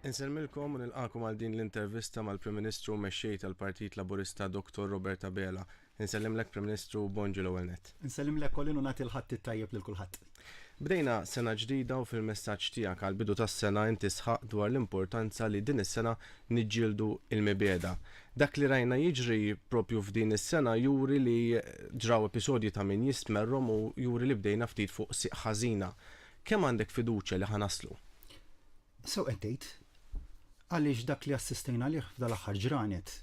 Insellmilkom u nilqagħkom għal din l-intervista mal-Prim Ministru u Mexxej tal-Partit Laburista Dottor Robert Abela. Insellimlek Prim Ministru u bonġu l-ewwel nett. Insellimlek Colin u nagħti l-Ħadd it-tajjeb lil kulħadd. Bdejna sena ġdida u fil-messaġġ tiegħek għall-bidu tas-sena inti sħaqt dwar l-importanza li din is-sena niġġieldu l-mibegħda. Dak li rajna jiġri propju f'din is-sena juri li ġraw episodji ta' min jistmerrhom u juri li bdejna ftit fuq sieq ħażina. Kemm għandek fiduċja li ħa naslu? Sew qed tgħid, għaliex dak li assistejna għalih f'dal-aħħar ġranet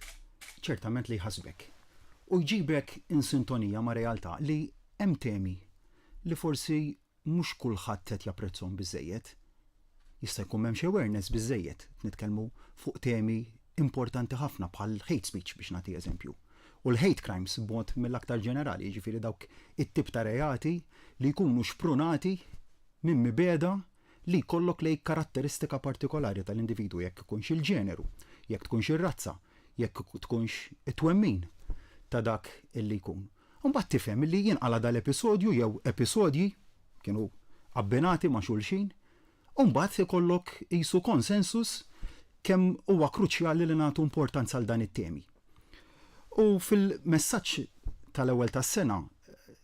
ċertament li jħassbek u jġibek in sintonija ma' realtà li hemm temi li forsi mhux kulħadd qed japprezzhom biżżejjed. Jista' jkun m'hemmx awareness biżżejjed, qed nitkellmu fuq temi importanti ħafna bħal hate speech biex nagħti eżempju. U l-hate crimes b'mod mill-aktar ġenerali, jiġifieri dawk it-tip ta' reati li jkunu xprunati minn mibegħda li jkollok lejn karatteristika partikolari tal-individwu, jekk ikunx il-ġeneru, jekk tkunx ir-razza, jekk tkunx it-twemmin ta' dak illi jkun. U mbagħad tifhem illi jinqala' dal-episodju jew episodji, kienu abbinati ma' xulxin, u mbagħad ikollok qisu konsensus kemm huwa kruċjali li nagħtu importanza għal dan it-temi. U fil-messaġġ tal-ewwel tas-sena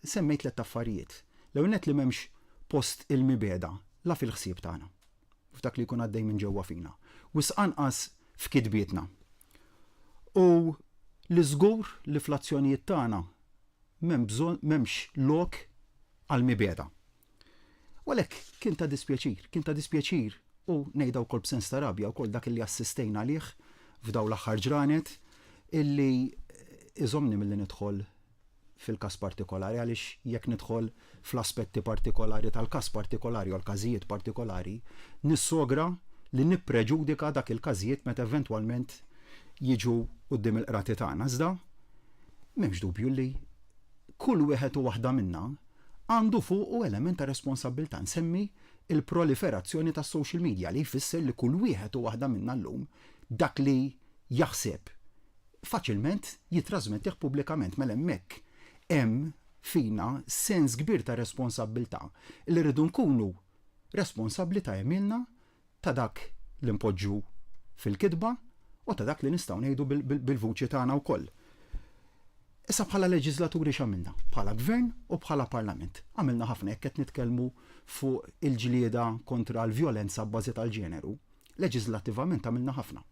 semmejt tlett affarijiet. L-ewwel nett li m'hemmx post il-mibegħda la fil-ħsieb tagħna, f'dak li jkun għaddej minn ġewwa fina, wisq anqas f'kitbietna. U li żgur li fl-azzjonijiet tagħna m'hemm bżonn m'hemmx lok għall-mibegħda. U għalhekk kien ta' dispjaċir, kien ta' dispjaċir u ngħidha wkoll b'sens ta' rabja wkoll dak li assistejna għalih f'dawn l-aħħar ġranet illi iżommni milli nidħol fil-każ partikolari għaliex jekk nidħol fl-aspetti partikolari tal-każ partikolari jew l-każijiet partikolari, nissogra li nippreġudika dak il-każijiet meta eventwalment jiġu quddiem il-qrati tagħna. Iżda m'hemmx dubju li kull wieħed u waħda minna għandu fuqu element ta' responsabbiltà, nsemmi l-proliferazzjoni tas-social media li jfisser li kull wieħed u waħda minna llum dak li jaħseb faċilment jittrażmettih pubblikament. Mela hemmhekk hemm fina sens kbir ta' responsabbiltà li rridu nkunu responsabbli ta' għemilna ta' dak li npoġġu fil-kitba u ta' dak li nistgħu ngħidu bil-vuċi tagħna wkoll. Issa bħala leġiżlaturi x'għamilna? Bħala Gvern u bħala Parlament. Għamilna ħafna jekk qed nitkellmu fuq il-ġlieda kontra l-vjolenza bbażi tal-ġeneru. Leġiżlattivament għamilna ħafna.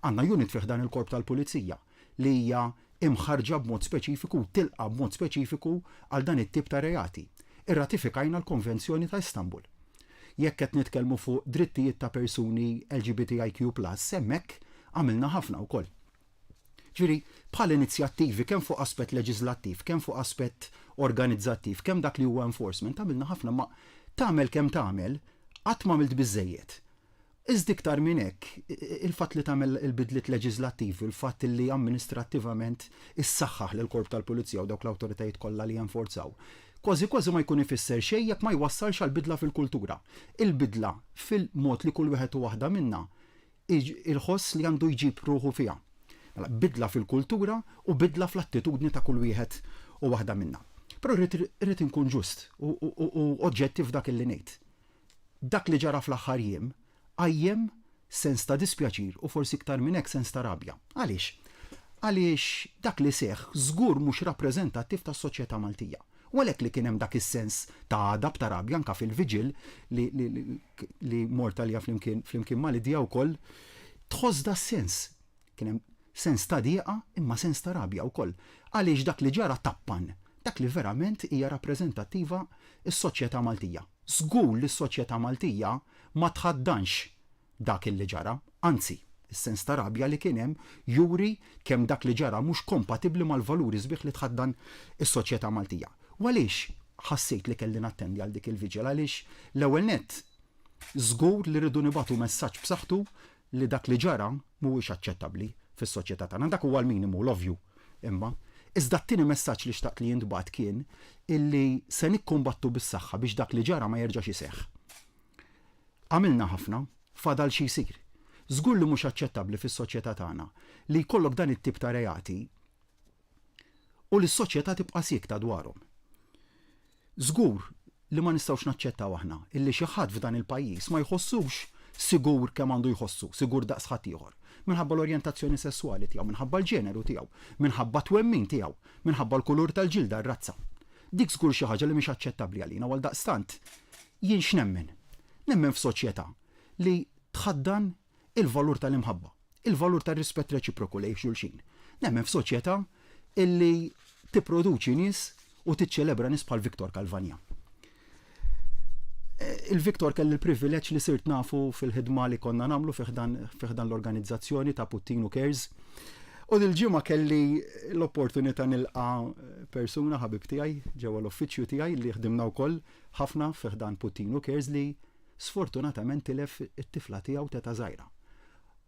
Għandna unit fi ħdan il-Korp tal-Pulizija li hija imħarrġa b'mod speċifiku u tilqa' b'mod speċifiku għal dan it-tip ta' reati. Irratifikajna l-Konvenzjoni ta' Istanbul. Jekk qed nitkellmu fuq drittijiet ta' persuni LGBTIQ plus, hemmhekk għamilna ħafna wkoll. Ġifieri, bħal inizjattivi kemm fuq aspett leġiżlattiv, kemm fuq aspett organizzattiv, kemm dak li huwa enforcement, għamilna ħafna imma tagħmel kemm tagħmel, qatt m'għamilt biżżejjed. Iżda iktar minn hekk, il-fatt li tagħmel il-bidliet leġiżlattivi, il-fatt li amministrattivament issaħħaħ lill-Korp tal-Pulizija u dawk l-awtoritajiet kollha li jenforzaw, kważi kważi ma jkun ifisser xejn jekk ma jwassalx għal bidla fil-kultura. Il-bidla fil-mod li kull wieħed u waħda minna jħoss li għandu jġib ruħu fiha. Mela, bidla fil-kultura u bidla fl-attitudni ta' kull wieħed u waħda minna. Però rrid inkun ġust u oġġettiv f'dak li ngħid. Dak li ġara fl-aħħar jiem qajjem sens ta' dispjaċir u forsi iktar minn hekk sens ta' rabja. Għaliex? Għaliex dak li seħħ żgur mhux rappreżentattiv tas-soċjetà Maltija. U għalhekk li kien hemm dak is-sens ta' għadab, ta' rabja anke fil-viġil li li mort għaliha flimkien flimkien ma' Lydia wkoll, tħoss das-sens. Kien hemm sens ta' dieqa imma sens ta' rabja wkoll. Għaliex dak li ġara tappan dak li verament hija rappreżentattiva s-soċjetà Maltija. Żgur li s-soċjetà Maltija ma tħaddanx dak illi ġara. Anzi, is-sens ta' rabja li kien hemm juri kemm dak li ġara mhux kompatibbli mal-valuri sbieħ li tħaddan is-soċjetà Maltija. U għaliex ħassejt li kelli nattendi għal dik il-viġil? Għaliex l-ewwel nett żgur li rridu nibagħtu messaġġ b'saħħtu li dak li ġara mhuwiex aċċettabbli fis-soċjetà tagħna. Dak huwa l-minimu, l-ovvju imma. Iżda t-tieni messaġġ li xtaqt li jintbagħat kien illi se nikkumbattu bis-saħħa biex dak li ġara ma jerġax iseħħ. Għamilna ħafna, fadal xi jsir. Żgur li mhux aċċettabbli fis-soċjetà tagħna li jkollok dan it-tip ta' reati u li s-soċjetà tibqa' siekta dwarhom. Żgur li ma nistgħux naċċettaw aħna illi xi ħadd f'dan il-pajjiż ma jħossux sigur kemm għandu jħossu, sigur daqs ħaddieħor. Minħabba l-orjentazzjoni sesswali tiegħu, minħabba l-ġeneru tiegħu, minħabba t-twemmin tiegħu, minħabba l-kulur tal-ġilda, r-razza. Dik żgur xi ħaġa li mhix aċċettabbli għalina u għaldaqstant jien x'nemmen? Nemmen f'soċjetà li tħaddan il-valur tal-imħabba, il-valur tar-rispett reċiproku lejn xulxin. Nemmen f'soċjetà illi tipproduċi nies u tiċċelebra nies bħal Victor Calvagna. Il-Victor kelli l-privileġġ li sirt nafu fil-ħidma li konna nagħmlu fi ħdan l-organizzazzjoni ta' Puttinu Cares. U dil-ġimgħa kelli l-opportunità nilqa' persuna ħabib tiegħi ġewwa l-uffiċċju tiegħi li ħdimna wkoll ħafna fi ħdan Puttinu Cares li sfortunatament tilef it-tifla tiegħu t'età żgħira.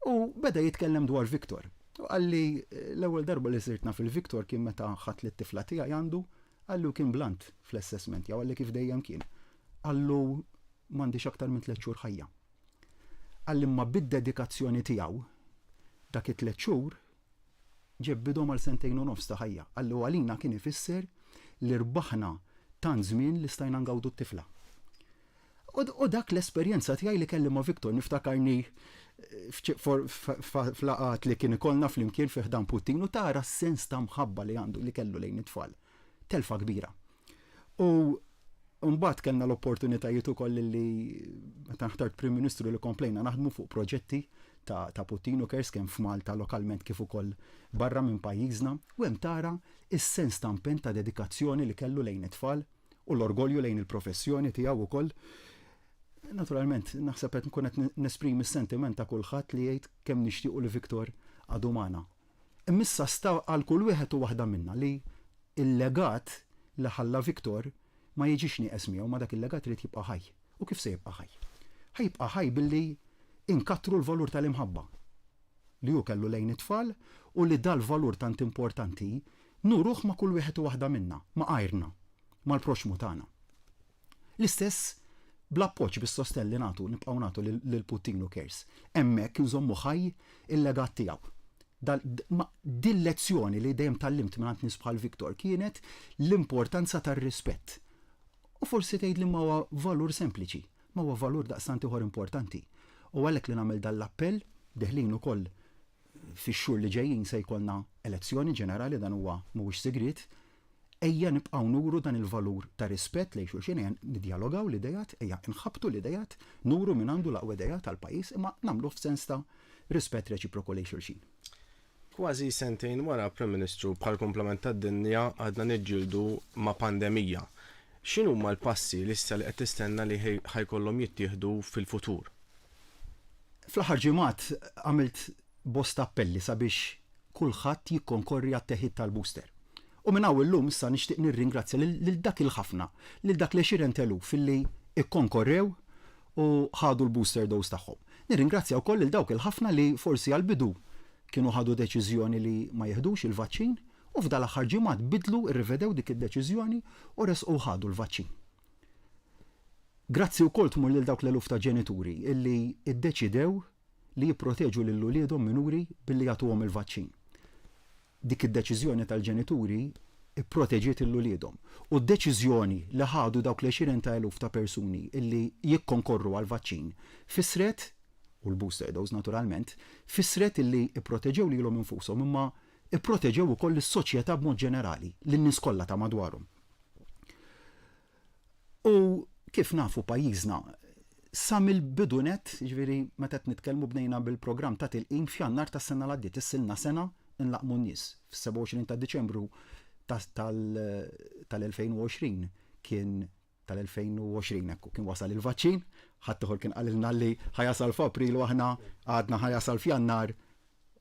U beda jitkellem dwar Victor. U qalli l-ewwel darba li sirt naf il-Victor kien meta ħadt lit-tifla tiegħi għandu, qalli u kien blunt fl-assessment tiegħu, qalli kif dejjem kien. Qallu m'għandix aktar minn tlett xhur ħajja. Qalli imma bid-dedikazzjoni tiegħu dak it-tlett xhur ġebbidhom għal sentejn u nofs ta' ħajja. Qalli u għalina kien ifisser li rbaħna tant żmien li stajna ngawdu t-tifla. U dak l-esperjenza tiegħi li kelli ma' Victor, niftakarni f'laqgħat li kien ikollna flimkien fi ħdan Putin u tara s-sens ta' mħabba li għandu li kellu lejn it-tfal. Telfa kbira. U mbagħad kellna l-opportunitajiet ukoll li meta nħtart Prim Ministru li komplejna naħdmu fuq proġetti ta', ta Putin u Kers kemm f'Malta lokalment kif ukoll barra minn pajjiżna u hemm tara is-sens ta' impenn ta' dedikazzjoni li kellu lejn it-tfal u l-orgolju lejn il-professjoni tiegħu wkoll. Naturalment, naħseb qed nkun qed nesprimi s-sentiment ta' kulħadd li jgħid kemm nixtiequ li Victor għadu magħna. Imma issa sta għal kull wieħed u waħda minna li l-legat li ħalla Victor ma jiġix nieqes miegħu, ma dak il-legat irid jibqa' ħaj. U kif se jibqa' ħaj? Ħa jibqa' ħaj billi nkattru l-valur tal-imħabba li hu kellu lejn it-tfal u li dal-valur tant importanti nuruh ma' kull wieħed u waħda minna, ma' għajrna, mal-proxxmu tagħna. L-istess bl-appoġġ, bis-sostenn li nagħtu, nibqgħu nagħtu lil Puttinu Cares. Hemmhekk inżommu ħaj il-legat tiegħu. Din lezzjoni li dejjem tgħallimt mingħand nies bħal Victor kienet l-importanza tar-rispett. U forsi tgħidli ma huwa valur sempliċi, ma huwa valur daqstant ieħor importanti. U għalhekk li nagħmel dan l-appell, deħlin ukoll fix-xhur li ġejjin se jkollna elezzjoni ġenerali dan huwa mhuwiex sigriet, ejja nibqgħu nuru dan il-valur ta' rispett lejn xulxin, ejja niddjalogaw l-ideat, ejja nħabbtu l-ideat, nuru min għandu l-aqwa ideat għall-pajjiż, imma nagħmluh f'sens ta' rispett reċiproku lejn xulxin. Kważi sentejn wara, Prim Ministru, bħall-kumplament tad-dinja għadna niġġieldu ma' pandemija. X'inhuma l-passi li issa li qed tistenna li ħa jkollhom jittieħdu fil-futur? Fl-aħħar ġimgħat għamilt bosta appelli sabiex kulħadd jikkonkorri għat-teħid tal-booster. U minn hawn illum issa nixtieq nirringrazzja lil dak il-ħafna, lil dak l-għexieren t'eluf illi kkonkorrew u ħadu l-booster dose tagħhom. Nirringrazzja wkoll lil dawk il-ħafna li forsi għall-bidu kienu ħadu deċiżjoni li ma jiħdux il-vaċċin u f'dal-aħħar ġimgħat bidlu, irrivedew dik id-deċiżjoni u resqu u ħadu l-vaċċin. Grazzi wkoll tmur lil dawk l-eluf ta' ġenituri illi ddeċidew li jipproteġu lil uliedhom minuri billi jagħtuhom il-vaċċin. Dik id-deċiżjoni tal-ġenituri pproteġiet lil uliedhom. U d-deċiżjoni li ħadu dawk l-għexieren ta' eluf ta' persuni illi jikkonkorru għall-vaċċin fissret, u l-booster dose naturalment, fissret illi pproteġew lilhom infushom imma pproteġew ukoll lis-soċjetà b'mod ġenerali, lin-nies kollha ta' madwarhom. U kif nafu pajjiżna sa mill-bidu nett, jiġifieri meta qed nitkellmu bdejna bil-programm ta' tilqim f'Jannar tas-sena l għaddiet, issa ilna sena nlaqqmu n-nies. Fis-27 ta' Diċembru tal-2020 kien tal-2020 ekku kien wasal il-vaċċin, ħadd ieħor kien qalilna li ħa jasal f'April u aħna għadna ħa jasal f'Jannar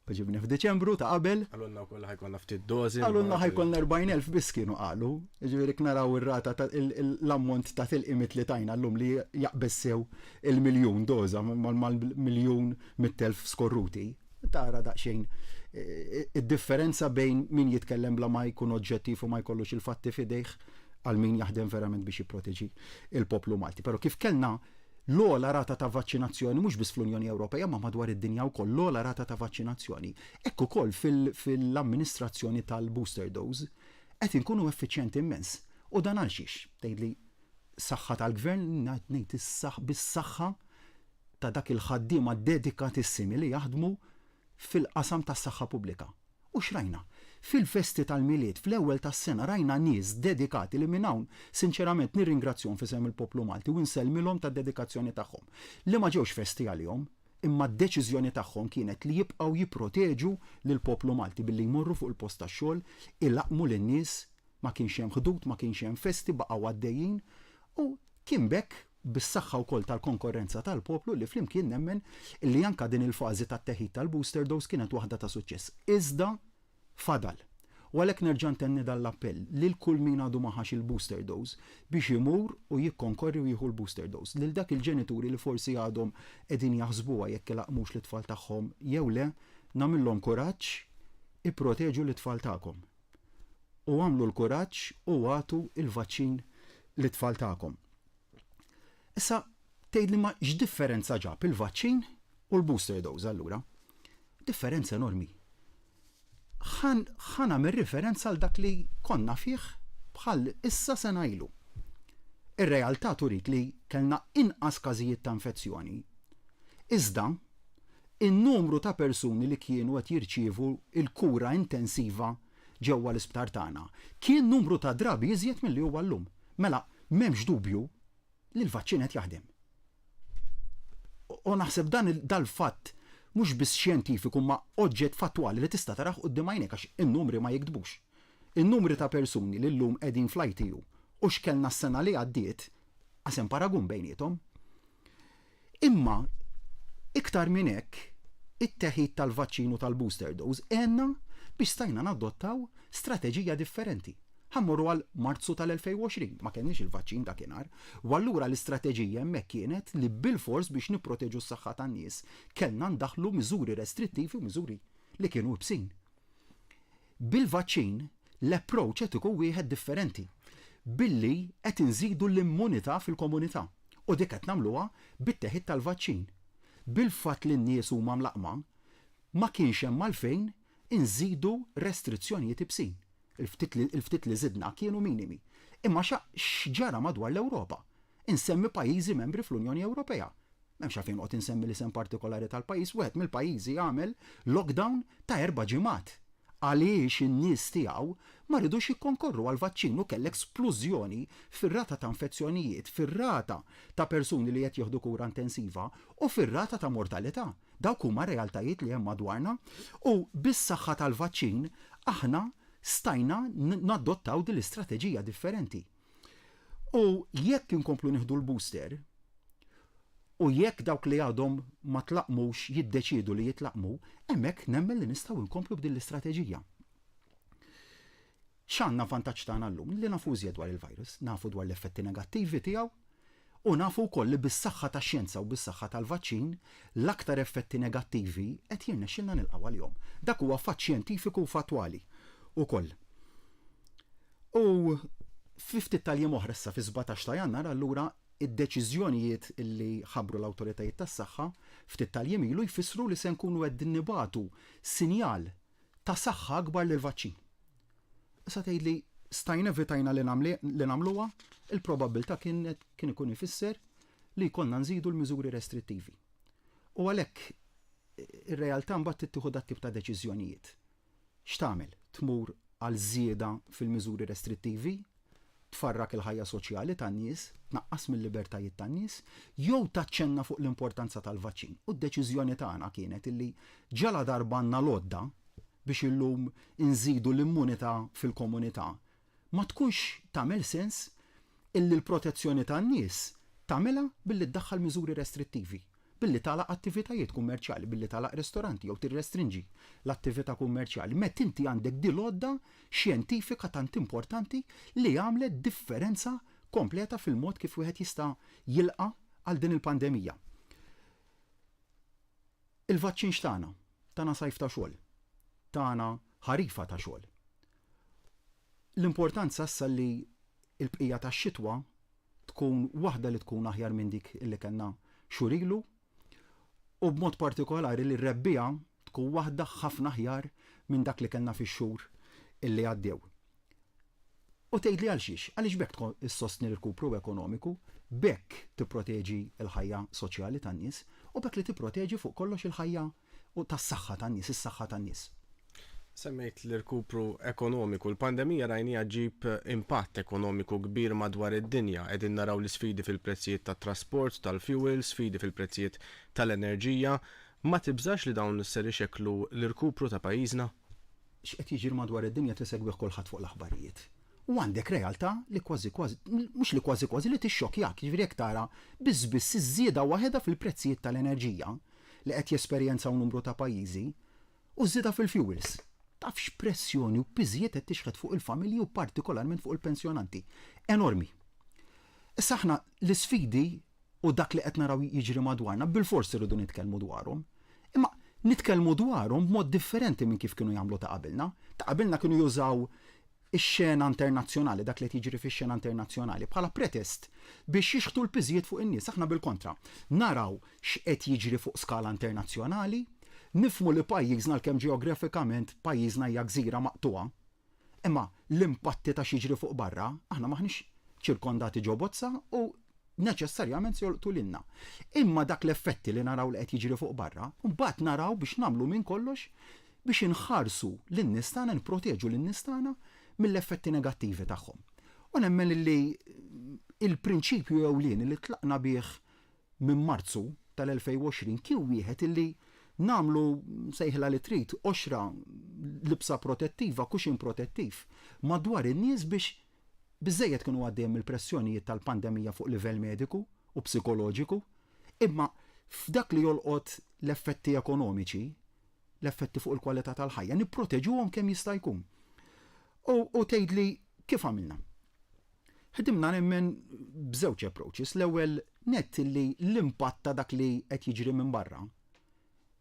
U ġibni f'Diċembru ta' qabel. Qalulna wkoll ħa jkollna ftit dożi. Qalulna ħa jkollna 40,000 biss kienu qalu. Jiġifieri jekk naraw ir-rata ta' l-ammont ta' tilqimiet li tajna llum li jaqbeż sew il-miljun doża mal-miljun mit-telf skorruti, tara daqsxejn id-differenza bejn min jitkellem bla ma jkun oġġettiv u ma jkollux il-fatti f'idejh għal min jaħdem verament biex jipproteġi l-poplu Malti. Però kif kellna l-ogħla rata ta' vaċċinazzjoni mhux biss fl-Unjoni Ewropea imma madwar id-dinja wkoll l-ogħla rata ta' vaċċinazzjoni. Hekk ukoll fil-amministrazzjoni tal-booster dose qed inkunu effiċjenti immens. U dan għal xiex? Tgħidli saħħa tal-gvern, ngħid bis-saħħa. ta' dak il-ħaddiema dedikatissimi li jaħdmu fil-qasam tas-saħħa pubblika. U x'rajna? Fil-festi tal-Milied, fl-ewwel tas-sena rajna nies dedikati li minn hawn sinċerament nirringrazzjahom f'isem il-poplu Malti u nsellmilhom tad-dedikazzjoni tagħhom. Li ma ġewx festi għalihom, imma d-deċiżjoni tagħhom kienet li jibqgħu jipproteġu lill-poplu Malti billi jmorru fuq il-post tax-xogħol, ilaqqmu lin-nies, ma kienx hemm ħdud, ma kienx hemm festi, baqgħu għaddejjin u kien b'hekk, bis-saħħa wkoll tal-konkorrenza tal-poplu li flimkien nemmen li anke din il-fażi tat-teħid tal-booster dose kienet waħda ta' suċċess. Iżda fadal. U għalhekk nerġa' ntenni dan l-appell lil kull min għadu ma ħax il-booster dose biex imur u jikkonkorri u jieħu l-booster dose. Lil dak il-ġenituri li forsi għadhom qegħdin jaħsbuha jekk ilaqqmux lit-tfal tagħhom jew le, nagħmillhom kuraġġ, ipproteġu lit-tfal tagħkom. U agħmlu l-kuraġġ u agħtu l-vaċċin lit-tfal tagħkom. Issa tgħidli ma x'differenza ġab il-vaċċin u l-booster dose allura? Differenza enormi. Ħa nagħmel riferenza għal dak li konna fih bħal issa sena ilu. Ir-realtà turik li kellna inqas każijiet ta' infezzjoni. Iżda, in-numru ta' persuni li kienu qed jirċievu l-kura intensiva ġewwa l-isptar tagħna kien numru ta' drabi iżjed milli huwa llum. Mela, m'hemmx dubju li l-vaċċin qed jaħdem. U naħseb dan dal-fatt mhux biss xjentifiku ma oġġett fattwali li tista' tarah quddiem għajnejk għax in-numri ma jigdbux. In-numri ta' persuni li llum qegħdin fl-ITU u x'kellna s-sena li għaddiet qas hemm paragun bejniethom. Imma iktar minn hekk, it-teħid tal-vaċċin u tal-booster dose għenna biex stajna nadottaw strateġija differenti. Ħa mmorru għal Marzu tal-2020, ma kellniex il-vaċċin dakinhar, u allura l-istrateġija hemmhekk kienet li bilfors biex nipproteġu s-saħħa tan-nies kellna ndaħħlu miżuri restrittivi u miżuri li kienu ibsin. Bil-vaċċin, l-approach qed ikun wieħed differenti billi qed inżidu l-immunità fil-komunità u dik qed nagħmluha bit-teħid tal-vaċċin. Bil-fatt li n-nies huma mlaqqma, ma kienx hemm għalfejn inżidu restrizzjonijiet ibsin. Il-ftit li il-ftit li żidna kienu minimi. Imma x'ġara madwar l-Ewropa? Insemmi pajjiżi membri fl-Unjoni Ewropea. M'hemmx għalfejn noqgħod insemmi l-isem partikolari tal-pajjiż, wieħed mill-pajjiżi għamel lockdown ta' erba' ġimgħat għaliex in-nies tiegħu ma ridux jikkonkorru għall-vaċċin u kellek splużjoni fir-rata ta' infezzjonijiet, fir-rata ta' persuni li qed jieħdu kura intensiva u fir-rata ta' mortalità. Dawk huma realtajiet li hemm madwarna u bis-saħħa tal-vaċċin aħna stajna nadottaw din l-istrateġija differenti. U jekk inkomplu nieħdu l-booster u jekk dawk li għadhom ma tlaqqmux jiddeċiedu li jitlaqqmu, hemmhekk nemmen li nistgħu nkomplu b'din l-istrateġija. X'għandna vantaġġ tagħna llum? Li nafu iżjed dwar il-virus, nafu dwar l-effetti negattivi tiegħu u nafu wkoll li bis-saħħa tax-xjenza u bis-saħħa tal-vaċċin l-aktar effetti negattivi qed jirnexxilna nilqgħu għalihom. Dak huwa fatt xjentifiku u fattwali ukoll. U fi ftit tal-jiem oħra issa fis-17 ta' Jannar allura id-deċiżjonijiet li ħabbru l-awtoritajiet tas-saħħa ftit tal-jiem ilu jfissru li se nkunu qegħdin nibagħtu sinjal ta' saħħa akbar lill-vaċċin. Issa tgħidli stajna evitajna li nagħmluha, il-probabbiltà kienet kien ikun ifisser li jkollna nżidu l-miżuri restrittivi. U għalhekk ir-realtà mbagħad trid tieħu dat-tip ta' deċiżjonijiet. X'tagħmel? Tmur għal żieda fil-miżuri restrittivi? Tfarrak il-ħajja soċjali tan-nies? Tnaqqas mil-libertajiet tan-nies? Jew taċċenna fuq l-importanza tal-vaċċin? U d-deċiżjoni tagħna kienet illi ġaladarba għandna l-għodda biex illum inżidu l-immunità fil-komunità, ma tkunx tagħmel sens illi l-protezzjoni tan-nies tagħmilha billi ddaħħal miżuri restrittivi, billi tagħlaq attivitajiet kummerċjali, billi tagħlaq ristoranti jew tirrestrinġi l-attività kummerċjali, meta inti għandek dil-għodda xjentifika tant importanti li għamlet differenza kompleta fil-mod kif wieħed jista' jilqa' għal din il-pandemija. Il-vaċċin x'tana? Tana sajf ta' xogħol. Tana ħarifa ta' xogħol. L-importanza issa li l-bqija tax-xitwa tkun waħda li tkun aħjar minn dik li kellna xhur ilu u b'mod partikolari li r-rebbiegħa tkun waħda ħafna aħjar minn dak li kellna fix-xhur illi għaddew. U tgħidli għal xiex? Għaliex b'hekk tkun issostni l-irkupru ekonomiku, b'hekk tipproteġi l-ħajja soċjali tan-nies. u b'hekk li tipproteġi fuq kollox il-ħajja u tas-saħħa tan-nies, is-saħħa tan-nies. Semmejt l-irkupru ekonomiku. Il-pandemija rajniha ġġib impatt ekonomiku kbir madwar id-dinja. Qegħdin naraw l-isfidi fil-prezzijiet tat-trasport, tal-fuel, sfidi fil-prezzijiet tal-enerġija. Ma tibżax li dawn ser ixekklu l-irkupru ta' pajjiżna? X'qed jiġri madwar id-dinja tisegwih kulħadd fuq l-aħbarijiet. U għandek realtà li kważi kważi, mhux li kważi kważi, li tixxokkjak. Jiġifieri jekk tara biss biss iż-żieda waħedha fil-prezzijiet tal-enerġija li qed jesperjenzaw numru ta' pajjiżi u ż-żieda fil-fuels. Taf x'pressjoni u piżijiet qed tixħet fuq il-familji u partikolarment fuq il-pensjonanti. Enormi. Issa aħna l-isfidi u dak li qed naraw jiġri madwarna bilfors irridu nitkellmu dwarhom. Imma nitkellmu dwarhom b'mod differenti minn kif kienu jagħmlu ta' qabilna. Ta' qabilna kienu jużaw ix-xena internazzjonali, dak li qed jiġri fix-xena internazzjonali, bħala pretest biex jixħtu l-piżijiet fuq in-nies. Aħna bil-kontra, naraw x'qed jiġri fuq skala internazzjonali, nifhmu li pajjiżna għalkemm ġeografikament pajjiżna hija gżira maqtugħa, Imma l-impatti ta' x'jiġri fuq barra, aħna m'aħniex ċirkondati ġo bozza u neċessarjament se jolqtu lilna. Imma dak l-effetti li naraw li qed jiġri fuq barra, mbagħad naraw biex nagħmlu minn kollox biex inħarsu lin-nies tagħna, nipproteġu lin-nies tagħna mill-effetti negattivi tagħhom. U nemmen li il-prinċipju ewlieni li tlaqna bih minn Marzu tal-2020 kien wieħed illi nagħmlu, sejħilha li trid, qoxra libsa protettiva, cushion protettiv, madwar in-nies biex biżżejjed kienu għaddejjin mill-pressjonijiet tal-pandemija fuq livell mediku u psikoloġiku, imma f'dak li jolqot l-effetti ekonomiċi, l-effetti fuq il-kwalità tal-ħajja, nipproteġuhom kemm jista' jkun. U, u tgħidli kif għamilna? Ħdimna nemmen b'żewġ approaches. L-ewwel nett li l-impatt ta' dak li qed jiġri minn barra,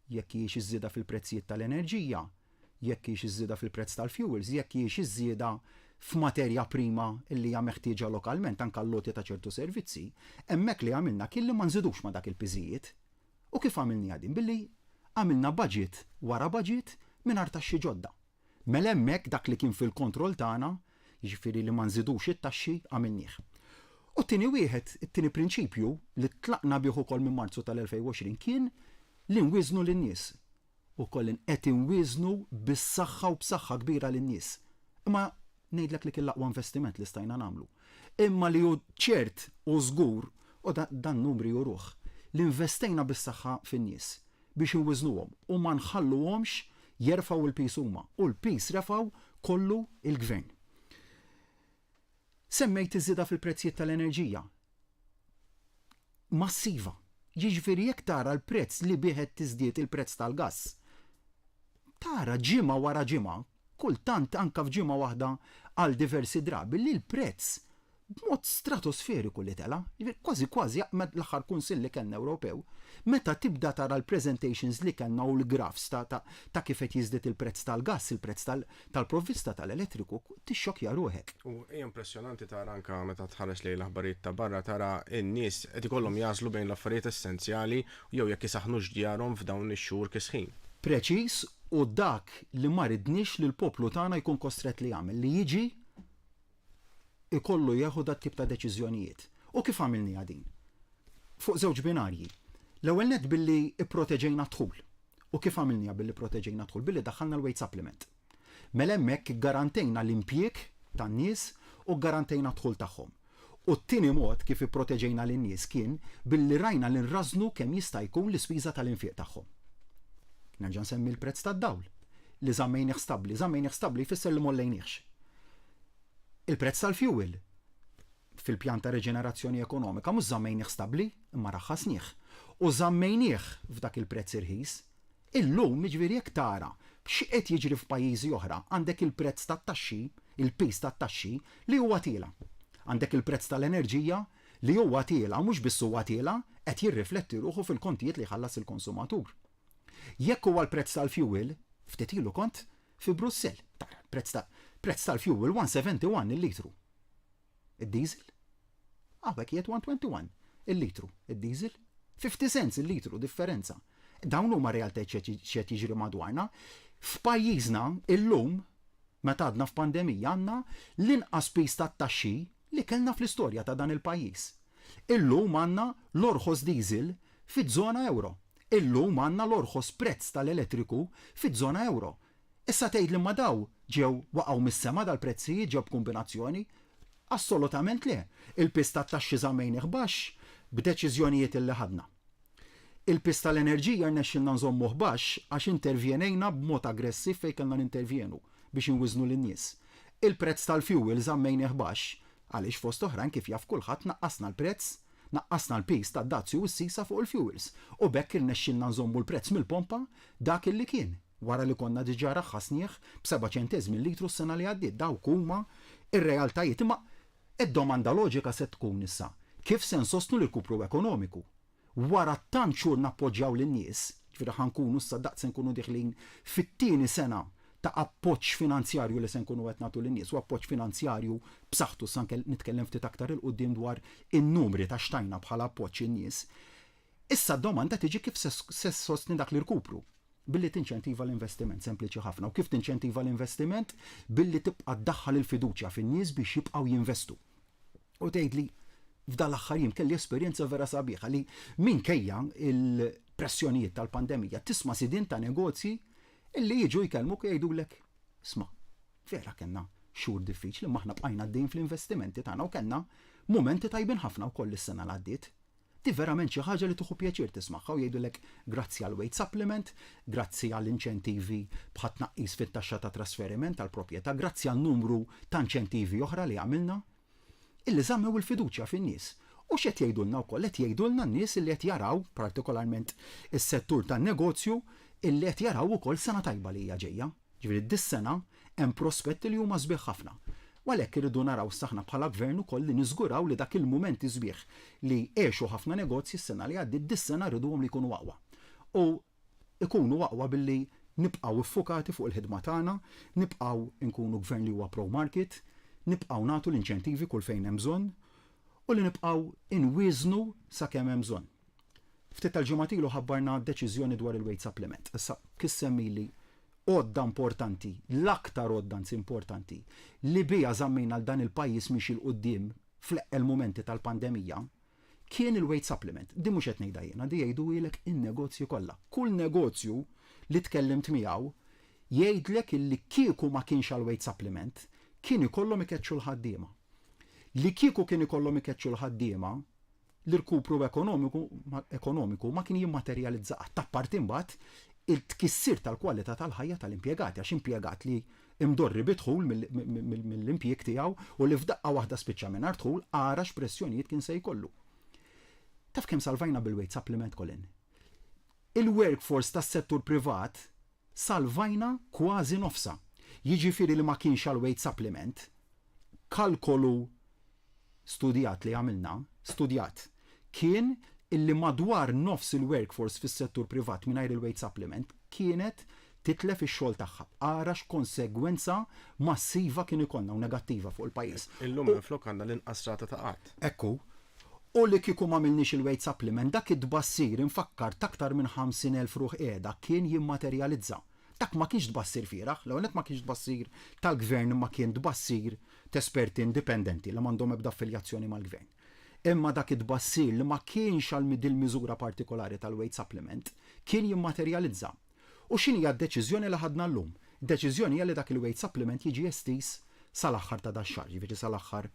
jekk hijiex iż-żieda fil-prezzijiet tal-enerġija, jekk hijiex iż-żieda fil-prezz tal-fuels, jekk hijiex iż-żieda f'materja prima li hija meħtieġa lokalment anke għall-għoti ta' ċertu servizzi, hemmhekk li għamilna kien li ma nżidux ma' dak il-piżijiet. U kif għamilniha din? Billi għamilna budget wara budget mingħajr taxxi ġodda. Mela hemmhekk dak li kien fil-kontroll tagħna, jiġifieri li ma nżidux it-taxxi, għamilnieh. U t-tieni wieħed, it-tieni prinċipju li tlaqna bih ukoll minn Marzu tal-2020 kien li nwieżnu lin-nies. Ukoll qed inwieżnu bis-saħħa u b'saħħa kbira lin-nies. Imma ngħidlek li kien l-aqwa investiment li stajna nagħmlu. Imma li hu ċert u żgur, u dan numri juruh, li investejna bis-saħħa fin-nies. biex inwiżnuhom u ma nħalluhomx jerfgħu l-piż huma, u l-piż refgħu kollu l-Gvern. Semmejt iż-żieda fil-prezzijiet tal-enerġija. Massiva. Jiġifieri jekk tara l-prezz li bih qed tiżdied il-prezz tal-gass, tara ġimgħa wara ġimgħa, kultant anke f'ġimgħa waħda għal diversi drabi, li l-prezz b'mod stratosferiku li tela', jiġifieri kważi kważi l-aħħar Kunsill li kellna Ewropew, meta tibda tara l-presentations li kellna u l-graphs ta' ta' ta' kif qed jiżdied il-prezz tal-gass, il-prezz tal-provvista tal-elettriku, tixxokkja ruħek. U hija impressjonanti tara anke meta tħares lejn l-aħbarijiet ta' barra tara n-nies qed ikollhom jagħżlu bejn l-affarijiet essenzjali jew jekk isaħħnux djarhom f'dawn ix-xhur kisħin. Preċiż u dak li ma ridniex li l-poplu tagħna jkun kostrett li jagħmel, li jiġi ikollu jieħu dat-tip ta' deċiżjonijiet. U kif għamilniha din? Fuq żewġ binarji. L-ewwel nett billi pproteġejna d-dħul. U kif għamilniha billi pproteġejna d-dħul? Billi daħħalna l-wage supplement. Mela hemmhekk iggarantejna l-impjieg tan-nies u ggarantejna d-dħul tagħhom. U t-tieni mod kif ipproteġejna lin-nies kien billi rajna li nrażżnu kemm jista' jkun l-ispiża tal-infiq tagħhom. Nerġa' nsemmi l-prezz tad-dawl li żammejnih stabbli. Żammejnih stabbli jfisser li m'għollejnihx. Il-prezz tal-fjuwil fil-pjan ta' riġenerazzjoni ekonomika mhux żammejnih stabbli imma raħħasnih. U żammejnih f'dak il-prezz irħis. Illum, jiġifieri jekk tara x'qed jiġri f'pajjiżi oħra, għandek il-prezz tat-taxxi, il-piż tat-taxxi li huwa tiela'. Għandek il-prezz tal-enerġija li huwa tiela' u mhux biss huwa tiela', qed jirrifletti ruħu fil-kontijiet li jħallas il-konsumatur. Jekk huwa l-prezz tal-fjuwil, ftit ilu kont fi Brussell, tara l-prezz ta' prezz tal-fjuwil 171 il-litru. Id-diesel? Hawnhekk qiegħed 121 il-litru, id-diesel. 50 cents il-litru differenza. Dawn huma realtajiet x'qed jiġri madwarna. F'pajjiżna illum meta għadna f'pandemija għandna l-inqas piż tat-taxxi li kellna fl-istorja ta' dan il-pajjiż. Illum għandna l-orħos diesel fiż-żona ewro. Illum għandna l-orħos prezz tal-elettriku fiż-żona ewro. Issa tgħidli imma daw ġew waqgħu mis-sema dal-prezzijiet ġew b'kumbinazzjoni? Assolutament le. Il-piż tat-taxxi żammejnih baxx b'deċiżjonijiet illi ħadna. Il-piż tal-enerġija rnexxielna nżommuh baxx għax intervjenejna b'mod aggressiv fejn kellna nintervjenu biex inwiżnu lin-nies. Il-prezz tal-fuel żammejnih baxx għaliex fost oħrajn kif jaf kulħadd naqqasna l-prezz, naqqasna l-piż tad-dazju u s-sisa fuq il-fuels u b'hekk irnexxielna nżommu l-prezz mill-pompa dak illi kien wara li konna diġà raħħasnieh b'seba' ċenteżmi l-litru s-sena li għaddiet. Dawk huma r-realtajiet. Imma id-domanda loġika se tkun issa, kif se nsostnu l-irkupru ekonomiku? Wara tant xhur nappoġġjaw lin-nies, jiġifieri ħa nkunu issa daqt se nkunu dieħlin fit-tieni sena ta' appoġġ finanzjarju li se nkunu qed nagħtu lin-nies u appoġġ finanzjarju b'saħħtu, issa anke nitkellem ftit aktar 'il quddiem dwar in-numri ta' x'tajna bħala appoġġ in-nies. Issa d-domanda tiġi kif se ssostni dak l-irkupru? Billi tinċentiva l-investiment, sempliċi ħafna. U kif tinċentiva l-investiment? Billi tibqa' ddaħħal il-fiduċja fin-nies biex jibqgħu jinvestu. U tgħidli f'dal-aħħar jiem kelli esperjenza vera sabiħa li minkejja il-pressjonijiet tal-pandemija tisma' sidien ta' negozji illi jiġu jkellmuk u jgħidulek isma' vera kellna xhur diffiċli imma aħna bqajna għaddejjin fl-investimenti tagħna u kellna mumenti tajbin ħafna wkoll is-sena l għaddiet. Di verament xi ħaġa li tieħu pjaċir tismagħha u jgħidulek grazzi għal wage supplement, grazzi għal inċentivi bħat-tnaqqis fit-taxxa ta' trasferiment tal-proprjetà, grazzi għal numru ta' inċentivi oħra li għamilna, illi żammew il-fiduċja fin-nies. U x'qed jgħidulna wkoll? Qed jgħidulna n-nies illi qed jaraw, partikolarment is-settur tan-negozju, illi qed jaraw ukoll sena tajba li hija ġejja. Jiġifieri dis-sena hemm prospetti li huma sbieħ ħafna. U għalhekk irridu naraw issa aħna bħala Gvern ukoll li niżguraw li dak il-mumenti sbieħ li għexu ħafna negozji s-sena li għaddiet dis-sena rriduhom li jkunu aqwa. U jkunu aqwa billi nibqgħu iffukati fuq il-ħidma tagħna, nibqgħu nkunu Gvern li huwa pro-market, nibqgħu nagħtu l-inċentivi kull fejn hemm bżonn u li nibqgħu inwieżnu sakemm hemm bżonn. Ftit tal-ġimgħat ilu ħabbarna deċiżjoni dwar il-wage supplement. Issa, kif semmili għodda importanti, l-aktar għodda anzi importanti, li biha żammejna 'l dan il-pajjiż miexi 'l quddiem fl-eqqel mumenti tal-pandemija, kien il-wage supplement. Din mhux qed ngħidha jiena, din jgħiduhielek in-negozji kollha. Kull negozju li tkellimt miegħu jgħidlek illi kieku ma kienx għall-wage supplement, kien ikollhom ikeċċu l-ħaddiema. Li kieku kien ikollhom ikeċċu l-ħaddiema, l-irkupru ekonomiku ekonomiku ma kien jimmaterjalizza qatt, apparti imbagħad it-tkissir tal-kwalità tal-ħajja tal-impjegati għax impjegat li imdorri bi dħul mill-impjieg tiegħu u li f'daqqa waħda spiċċa mingħajr dħul ara x'pressjonijiet kien se jkollu. Taf kemm salvajna bil-wage supplement, Colin? Il-workforce tas-settur privat salvajna kważi nofsha. Jiġifieri li ma kienx għall-wage supplement, kalkolu studjat li għamilna, studjat, kien illi madwar nofs il-workforce fis-settur privat mingħajr il-wage supplement kienet titlef ix-xogħol tagħha. Ara x'konsegwenza massiva kien ikollna u negattiva fuq il-pajjiż. Illum minflok għandna l-inqas rata ta' qgħad. Hekk hu. U li kieku m'għamilniex il-wage supplement, dak it-tbassir imfakkar t'aktar minn 50,000 ruħ qiegħda kien jimmaterjalizza. Dak ma kienx tbassir fieragħ, l-ewwel nett ma kienx tbassir tal-Gvern imma kien tbassir t'esperti indipendenti li m'għandhom ebda affiljazzjoni mal-Gvern. Imma dak it-tbassir li ma kienx għal dil-miżura partikolari tal-wage supplement kien jimmaterjalizza. U x'inhija d-deċiżjoni li ħadna llum? Id-deċiżjoni hija li dak il-wage supplement jiġi estiż sal-aħħar ta' dax-xahar, jiġifieri sal-aħħar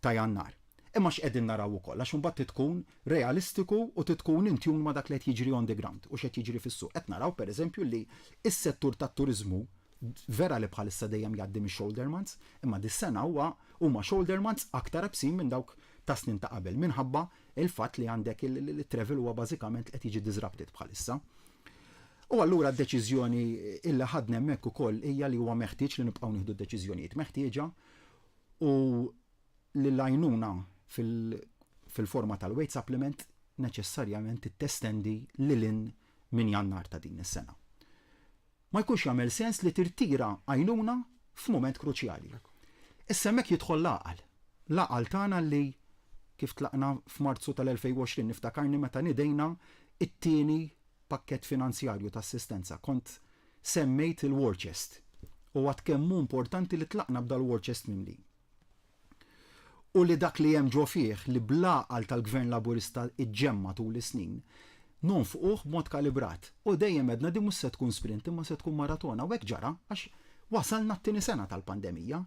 ta' Jannar. Imma x'qegħdin naraw ukoll, għax imbagħad trid tkun realistiku u trid tkun in tune ma' dak li qed jiġri on the ground u x'qed jiġri fis-suq. Qed naraw pereżempju li s-settur tat-turiżmu vera li bħalissa dejjem jgħaddi mix-shoulder months, imma dis-sena huwa huma shoulder months aktar ebsin minn dawk ta' snin ta' qabel minħabba l-fatt li għandek il-travel huwa bażikament qed jiġi disrupted bħalissa. U allura d-deċiżjoni illi ħadna hemmhekk ukoll hija li huwa meħtieġ li nibqgħu nieħdu d-deċiżjonijiet meħtieġa u li l-għajnuna fil-forma tal-wage supplement neċessarjament testendi lil hinn minn Jannar ta' din is-sena. Ma jkunx jagħmel sens li tirtira għajnuna f'mument kruċjali. Issa hemmhekk jidħol l-għaqal. L-għaqal tagħna li kif tlaqna f'Marzu tal-2020 niftakarni meta nidejna it-tieni pakkett finanzjarju ta' assistenza. Kont semmejt il-war chest u għad kemm hu importanti li tlaqna b'dal-war chest mimli. U li dak li hemm ġo fih li bl-għaqal tal-Gvern Laburista iġġemma tul is-snin, Nonfquh b'mod kalibrat. U dejjem għedna din mhux se tkun sprint imma se tkun maratona u hekk ġara għax wasalna t-tieni sena tal-pandemija.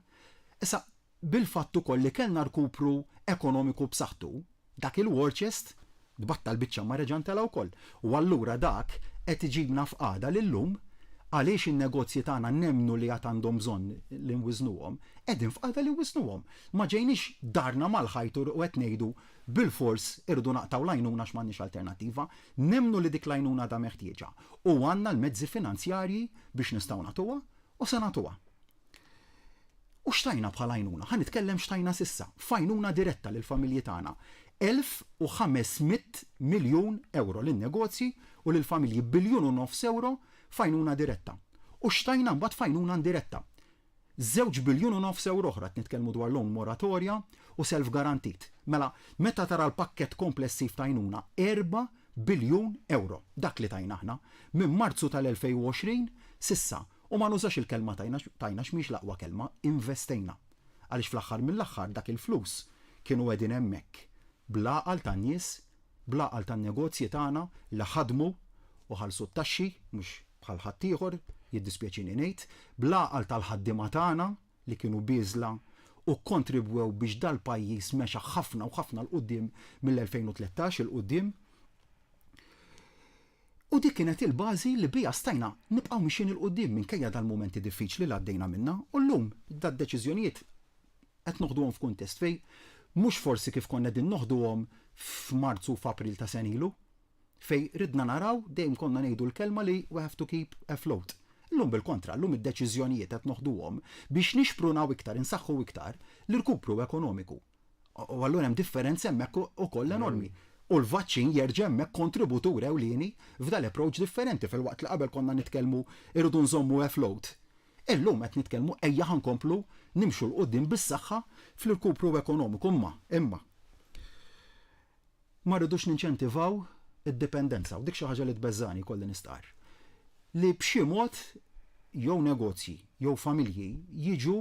Issa, bil-fatt ukoll li kellna rkupru ekonomiku b'saħħtu, dak il-war chest tbattal biċċa ma reġa' ntela' wkoll. U allura dak qed iġibna f'qagħda li llum, għaliex in-negozji tagħna nemmnu li għad għandhom bżonn li nwiżnuhom, qegħdin f'qagħda li nwiżnuhom. Ma ġejniex darna mal-ħajt u qed ngħidu bilfors irridu naqtgħu l-għajnuna għax m'għandniex alternattiva. Nemmnu li dik l-għajnuna għadha meħtieġa u għandna l-mezzi finanzjarji biex nistgħu nagħtuha u se nagħtuha. U x'tajna bħala għajnuna? Ħa nitkellem x'tajna s'issa. F'għajnuna diretta lill-familji tagħna, 1,500 miljun ewro lin-negozji u lill-familji, biljun u nofs ewro f'għajnuna diretta. U x'tajna mbagħad f'għajnuna indiretta? Żewġ biljun u nofs ewro oħra, qed nitkellmu dwar loan moratorja u self garantit. Mela, meta tara l-pakkett komplessiv ta' għajnuna, erba' biljun ewro. Dak li tajna aħna, minn Marzu tal-2020 s'issa. U ma nużax il-kelma tajna, tajna għax mhijiex l-aqwa kelma, investejna. Għaliex fl-aħħar mill-aħħar dak il-flus kienu qegħdin hemmhekk bl-għaqal tan-nies, bl-għaqal tan-negozji tagħna li ħadmu u ħallsu t-taxxi, mhux bħal ħaddieħor, jiddispjaċini ngħid, bl-għaqal tal-ħaddiema tagħna li kienu bieżla u kkontribwew biex dal-pajjiż mexa ħafna u ħafna 'l quddiem mill-2013 'il quddiem. U dik kienet il-bażi li biha stajna nibqgħu mixjin 'il quddiem minkejja dal-mumenti diffiċli li għaddejna minnha u llum dad-deċiżjonijiet qed noħduhom f'kuntest fejn mhux forsi kif konna qegħdin noħduhom f'Marzu u f'April ta' sena ilu fejn ridna naraw dejjem konna ngħidu l-kelma li we have to keep afloat. Illum bil-kontra, llum id-deċiżjonijiet qed noħduhom biex nixprunaw iktar, insaħħu iktar l-irkupru ekonomiku. U allura hemm differenza hemmhekk ukoll enormi. U l-vaċċin jerġa' hemmhekk kontributur ewlieni f'dal-approach differenti filwaqt li qabel konna nitkellmu irridu nżommu afloat. Illum qed nitkellmu ejja ħa nkomplu nimxu 'l quddiem bis-saħħa fl-irkupru ekonomiku imma, imma, ma rridux ninċentivaw id-dipendenza u dik xi ħaġa li tbeżżagħni jkolli nistqarr. Li b'xi mod jew negozji jew familji jiġu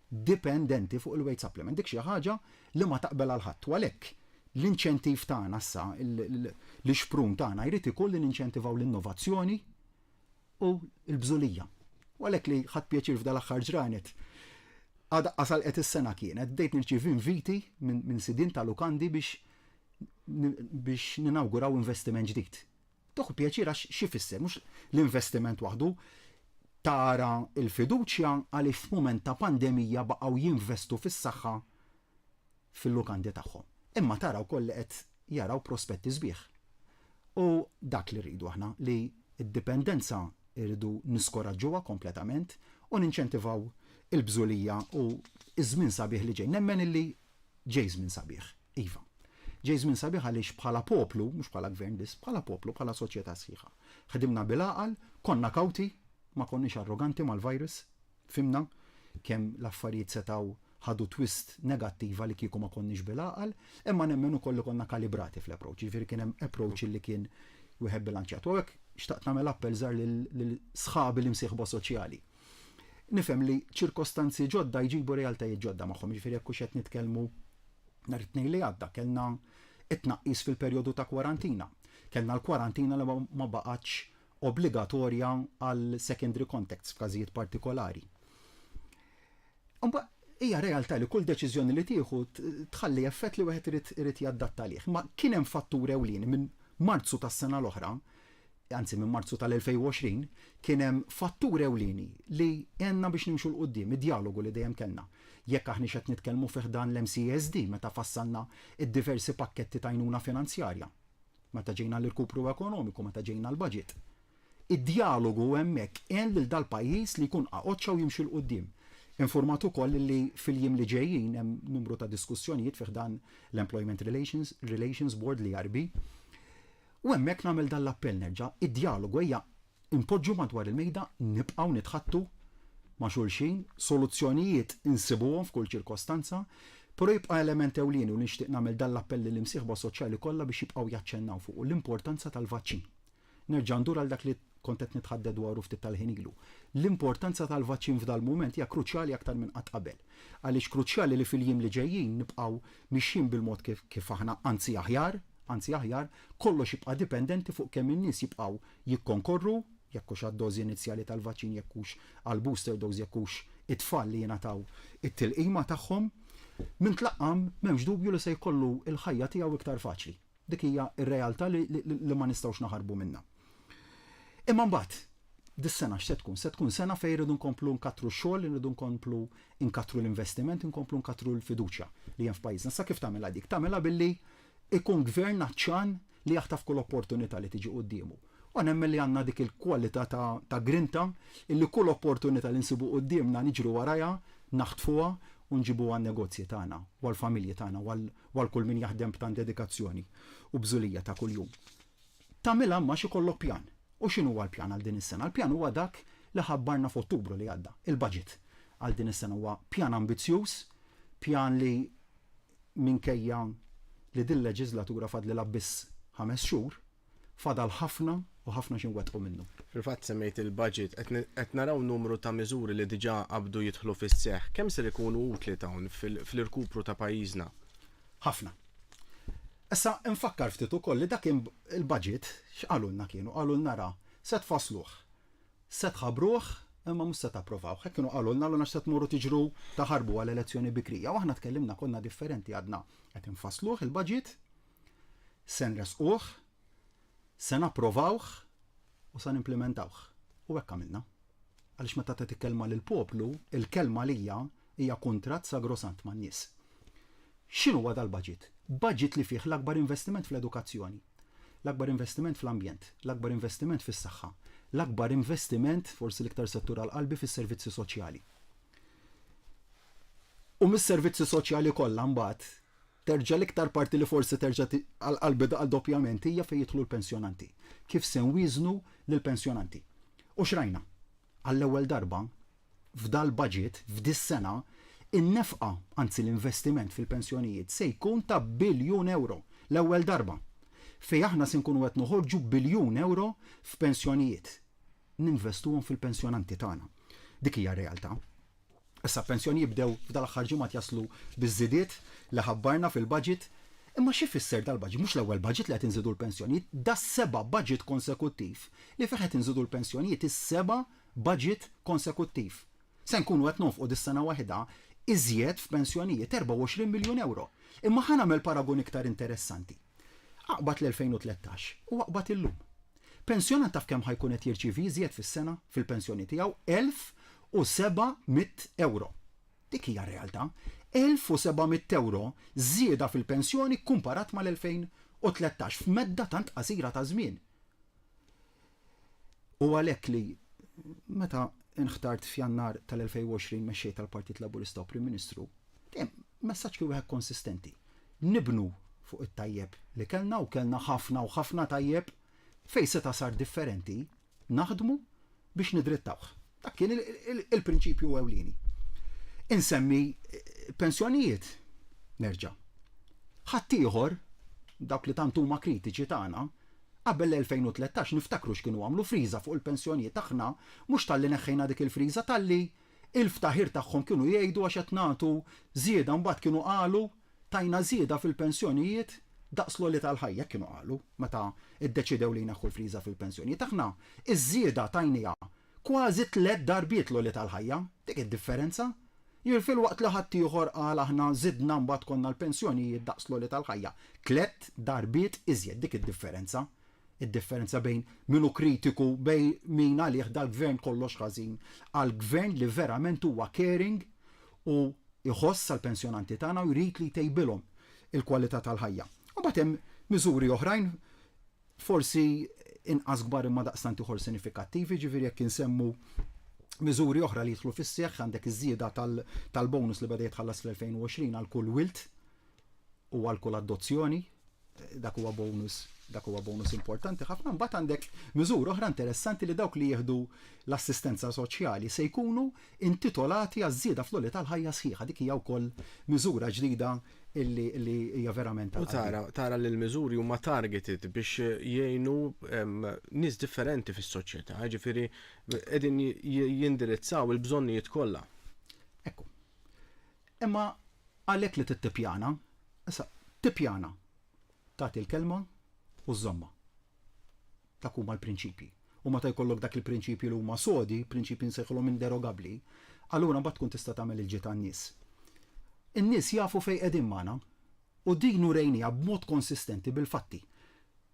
dipendenti fuq il-wage supplement. Dik xi ħaġa li ma taqbel għal ħadd u għalhekk l-inċentiv tagħna issa, l-ixprun tagħna jrid ikun li ninċentivaw l-innovazzjoni u l-bżulija. U għalhekk li ħadt pjaċir f'dal-aħħar ġranet, għadha għalqet is-sena kienet, bdejt nirċievi inviti minn sidien ta' lukandi biex biex ninawguraw investiment ġdid. Tieħu pjaċir għax x'ifisser, mhux l-investiment waħdu, tara l-fiduċja għaliex f'mument ta' pandemija baqgħu jinvestu fis-saħħa fil-lukandi tagħhom. Imma tara wkoll li qed jaraw prospetti sbieħ. U dak li rridu aħna, li d-dipendenza rridu niskoraġġuha kompletament u ninċentivaw il-bżulija u ż-żmien sabiħ li ġej. Nemmen illi ġej żmien sabiħ. Iva. Ġej żmien sabiħ għaliex bħala poplu, mhux bħala gvern biss, bħala poplu, bħala soċjetà sħiħa. Ħdimna bil-għaqal, konna kawti, ma konniex arroganti mal-virus, fhimna kemm l-affarijiet setgħu ħadu twist negattiva li kieku ma konniex bil-għaqal, imma nemmen ukoll li konna kalibrati fl-approach, jiġifieri kien hemm approach li kien wieħed bilanċjat. U hawnhekk xtaqt nagħmel appell żgħar lil sħabi l-imsieħba soċjali. Nifhem li ċirkostanzi ġodda jġibu realtajiet ġodda magħhom, jiġifieri jekk hux qed nitkellmu nhar it-Tnejn li għadda kellna t-tnaqqis fil-perjodu ta' kwarantina. Kellna l-kwarantina li ma baqgħetx obbligatorja għal secondary contacts f'każijiet partikolari. Imbagħad hija realtà li kull deċiżjoni li tieħu tħalli effett li wieħed irid irid jadatta għalih. Ma kien hemm fattur ewlieni minn Marzu tas-sena l-oħra anzi minn Marzu tal-2020, kien hemm fattur ewlieni li għenna biex nimxu 'l quddiem, id-djalogu li dejjem kellna. Jekk aħniex qed nitkellmu fi ħdan l-MCESD meta fassalna d-diversi pakketti ta' għajnuna finanzjarja, meta ġejna l-irkupru ekonomiku, meta ġejna l-budget. Id-djalogu hemmhekk għen lil dal-pajjiż li jkun qaqoċċa u jimxi 'l quddiem. Infurmat ukoll li fil-jiem li ġejjin hemm numru ta' diskussjonijiet fi ħdan l-Employment Relations, Relations Board, l-ERB, U hemmhekk nagħmel dan l-appell nerġa', id-djalogu ejja npoġġu madwar il-mejda, nibqgħu nitħaddtu ma' xulxin, soluzzjonijiet insibuhom f'kull ċirkostanza, però jibqa' element ewlieni u nixtieq nagħmel dan l-appell lill-imsieħba soċjali kollha biex jibqgħu jaċċennaw fuqu, l-importanza tal-vaċċin. Nerġa' ndur għal dak li kont qed nitħaddet dwaru ftit tal-ħin ilu. L-importanza tal-vaċċin f'dal-mument hija kruċjali aktar minn qatt qabel. Għaliex kruċjali li fil-jiem li ġejjin nibqgħu mixjin bil-mod kif aħna, anzi aħjar, anzi aħjar, kollox jibqa' dipendenti fuq kemm in-nies jibqgħu jikkonkorru, jekk hux għad-dożi inizjali tal-vaċċin, jekk hux għall-booster dose, jekk hux it-tfal li jingħataw it-tilqima tagħhom. Min tlaqqam m'hemmx dubju li se jkollu l-ħajja tiegħu iktar faċli. Dik hija r-realtà li li ma nistgħux naħarbu minnha. Imma mbagħad, dis-sena x'se tkun? Se tkun sena fejn irridu nkomplu nkattru x-xogħol, irridu nkomplu nkattru l-investiment, inkomplu nkattru l-fiduċja li hemm f'pajjiżna. Issa kif tagħmilha dik? Tagħmilha billi ikun gvern għatxan li jaħtaf kull opportunità li tiġi quddiemu. U nemmen li għandna dik il-kwalità ta' ta' grinta illi kull opportunità li nsibu quddiemna niġru warajha, naħtfuha u nġibuha għan-negozji tagħna u għall-familji tagħna u għal u għal kull min jaħdem b'tant dedikazzjoni u bżulija ta' kuljum. Tagħmilha imma għax ikollok pjan. U x'inhuwa l-pjan għal din is-sena? Il-pjan huwa dak li ħabbarna f'Ottubru li għadda. Il-budget għal din is-sena huwa pjan ambizzjuż, pjan li minkejja li din leġiżlatura fadlilha biss ħames xhur, Fadal ħafna u ħafna xi nwettqu minnu. Fil-fatt semmejt il-budget, qed naraw numru ta' miżuri li diġà qabdu jidħlu fis-seħħ. Kemm ser ikunu utli dawn fl-irkupru ta' pajjiżna? Ħafna. Issa nfakkar ftit ukoll li dak il-budget x'qalulna kienu? Qalulna ra, se tfassluh, se tħabbruh imma mhux se tapprovawh. Hekk kienu qalulna, qalulna x'se tmorru tiġru taħarbu għal elezzjoni bikrija. U aħna tkellimna konna differenti għadna qed infassluh il-budget, Se nressquh, se napprovawh u sa nimplimentawh. U hekk għamilna. Għaliex meta tagħti kelma lill-poplu, il-kelma għalija hija kuntratt sagrosant man-nies. X'inhuwa dal-budget? Budget li fih l-akbar investiment fl-edukazzjoni, l-akbar investiment fl-ambjent, l-akbar investiment fis-saħħa, l-akbar investiment, forsi l-iktar settur għal qalbi, fis-servizzi soċjali. U mis-servizzi soċjali kollha mbagħad Terġa' l-iktar parti li forsi terġa' għal qalbi daqal doppjament hija fejn jidħlu l-pensjonanti. Kif se nwieżnu lill-pensjonanti. U x'rajna? Għall-ewwel darba, f'dal-budget, f'dis-sena, in-nefqa, anzi l-investiment fil-pensjonijiet se jkun ta' biljun ewro. L-ewwel darba. Fejn aħna se nkunu qed noħorġu biljun ewro f'pensjonijiet. Ninvestuhom fil-pensjonanti tagħna. Dik hija r-realtà. Issa pensjoni jibdew f'dal-aħħar ġimgħat jaslu biż-żidiet li ħabbarna fil-budget. Imma x'ifisser dal-budget? Mhux l-ewwel budget li qed inżidu l-pensjonijiet, das-seba' budget konsekuttiv li fih qed inżidu l-pensjonijiet, is-seba' budget konsekuttiv. Se nkunu qed nonfqu dis-sena waħidha iżjed f'pensjonijiet 24 miljun ewro. Imma ħa nagħmel paragun iktar interessanti. Aqbad l-2013 u aqbad illum. Pensjonant taf kemm ħa jkun qed jirċievi iżjed fis-sena fil-pensjoni tiegħu? 1,700 ewro. Dik hija r-realtà. 1,700 ewro żieda fil-pensjoni kkumparat mal-2013 f'medda tant qasira ta' żmien. U għalhekk li meta nħtart f'Jannar tal-2020 mexxej tal-Partit Laburista u Prim Ministru, dejjem messaġġ kien wieħed konsistenti. Nibnu fuq it-tajjeb li kellna u kellna ħafna u ħafna tajjeb, fejn seta' sar differenti naħdmu biex nidrittawh. Dak kien il-prinċipju ewlieni. Insemmi pensjonijiet nerġa'. Ħaddieħor, dawk li tant huma kritiċi tagħna, qabel l-2013 niftakru x'kienu għamlu friża fuq il-pensjonijiet aħna mhux talli neħħejna dik il-friża talli il-ftaħir tagħhom kienu jgħidu għax qed nagħtu żieda mbagħad kienu qalu tajna żieda fil-pensjonijiet daqs l-għoli tal-ħajja hekk kienu qalu meta ddeċidew li jneħħu l-friża fil-pensjonijiet. Aħna ż-żieda tajniha kważi tlett darbiet l-għoli tal-ħajja. Dik id-differenza. Jiġifieri filwaqt li ħaddieħor qal aħna żidna mbagħad konna l-pensjonijiet daqs l-għoli tal-ħajja. Tlett darbiet iżjed. Dik id-differenza. Id-differenza bejn min hu kritiku, bejn min għalih dal-gvern kollox ħażin, għal gvern li verament huwa caring u jħoss għall-pensjonanti tagħna u jrid li jtejbilhom il-kwalità tal-ħajja. U mbagħad hemm miżuri oħrajn forsi inqas kbar imma daqstant ieħor sinifikattivi, ġifieri jekk insemmu miżuri oħra li jidħlu fis-seħħ għandek iż-żieda tal-bonus li beda jitħallas fl-2020 għal kull wild u għal kull adozzjoni. Dak huwa bonus, dak huwa bonus importanti ħafna. Mbagħad għandek miżura oħra interessanti li dawk li jieħdu l-assistenza soċjali se jkunu intitolati għaż-żieda fl-għoli tal-ħajja sħiħa. Dik hija wkoll miżura ġdida illi illi hija verament U tara, tara li l-miżuri huma targeted biex jgħinu nies differenti fis-soċjetà, jiġifieri qegħdin jindirizzaw il-bżonnijiet kollha. Ekku. Imma għalhekk li trid tippjana, issa tippjana. Tagħti l-kelma u żżommha. Dak huma l-prinċipji. U meta jkollok dak il-prinċipji li huma sodi, prinċipji nsejħulhom inderogabbli, allura mbagħad tkun tista' tagħmel il-ġid għan-nies. In-nies jafu fejn qegħdin magħna u din urejniha b'mod konsistenti bil-fatti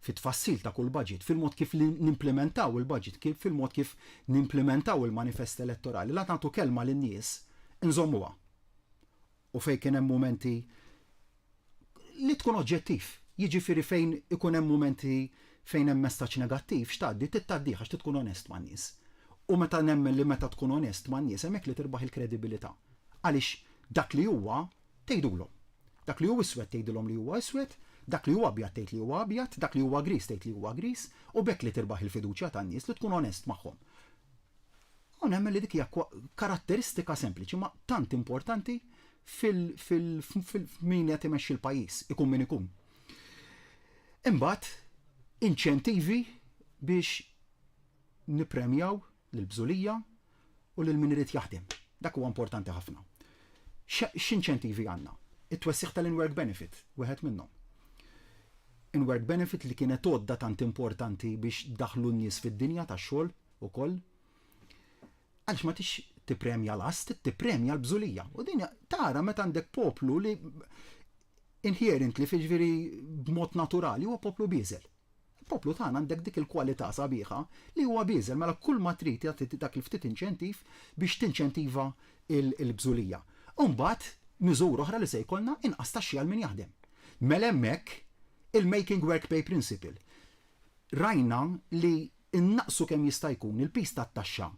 fit-tfassil ta' kull budget, fil-mod kif nimplimentaw il-budget, fil-mod kif nimplimentaw il-manifest elettorali. La nagħtu kelma lin-nies, inżommuha. U fejn kien hemm mumenti li tkun oġġettiv. Jiġifieri fejn ikun hemm mumenti fejn hemm messaġġ negattiv, x'tgħaddi? Trid tgħaddih għax trid tkun onest man-nies. U meta nemmen li meta tkun onest man-nies hemmhekk li tirbaħ il-kredibilità. Għaliex dak li huwa tgħidulhom. Dak li hu iswed tgħidilhom li huwa iswed, dak li hu abjad tgħid li huwa abjad, dak li huwa griż tgħid li huwa griż, u b'hekk li tirbaħ il-fiduċja tan-nies li tkun onest magħhom. U nemmen li dik hija karatteristika sempliċi ma tant importanti fil-min qed imexxi l-pajjiż, ikun min ikun. Imbagħad inċentivi biex nippremjaw lill-bżulija u lil min irid jaħdem. Dak huwa importanti ħafna. X'inċentivi għandna? It-twessiħ tal-in-work benefit, wieħed minnhom. In-work benefit li kienet għodda tant importanti biex daħlu n-nies fid-dinja tax-xogħol ukoll. Għaliex ma tix tippremja l-għażż, trid tippremja l-bżulija. U din tara meta għandek poplu li inherently, jiġifieri b'mod naturali, huwa poplu bieżel. Il-poplu tagħna għandek dik il-kwalità sabiħa li huwa bieżel, mela kull ma trid jagħti dak il-ftit inċentiv biex tinċentiva l-bżulija. U mbagħad miżura oħra li se jkollna inqas taxxi għal min jaħdem. Mela hemmhekk il-making work pay principle. Rajna li Innaqqsu kemm jista' jkun il-piż tat-taxxa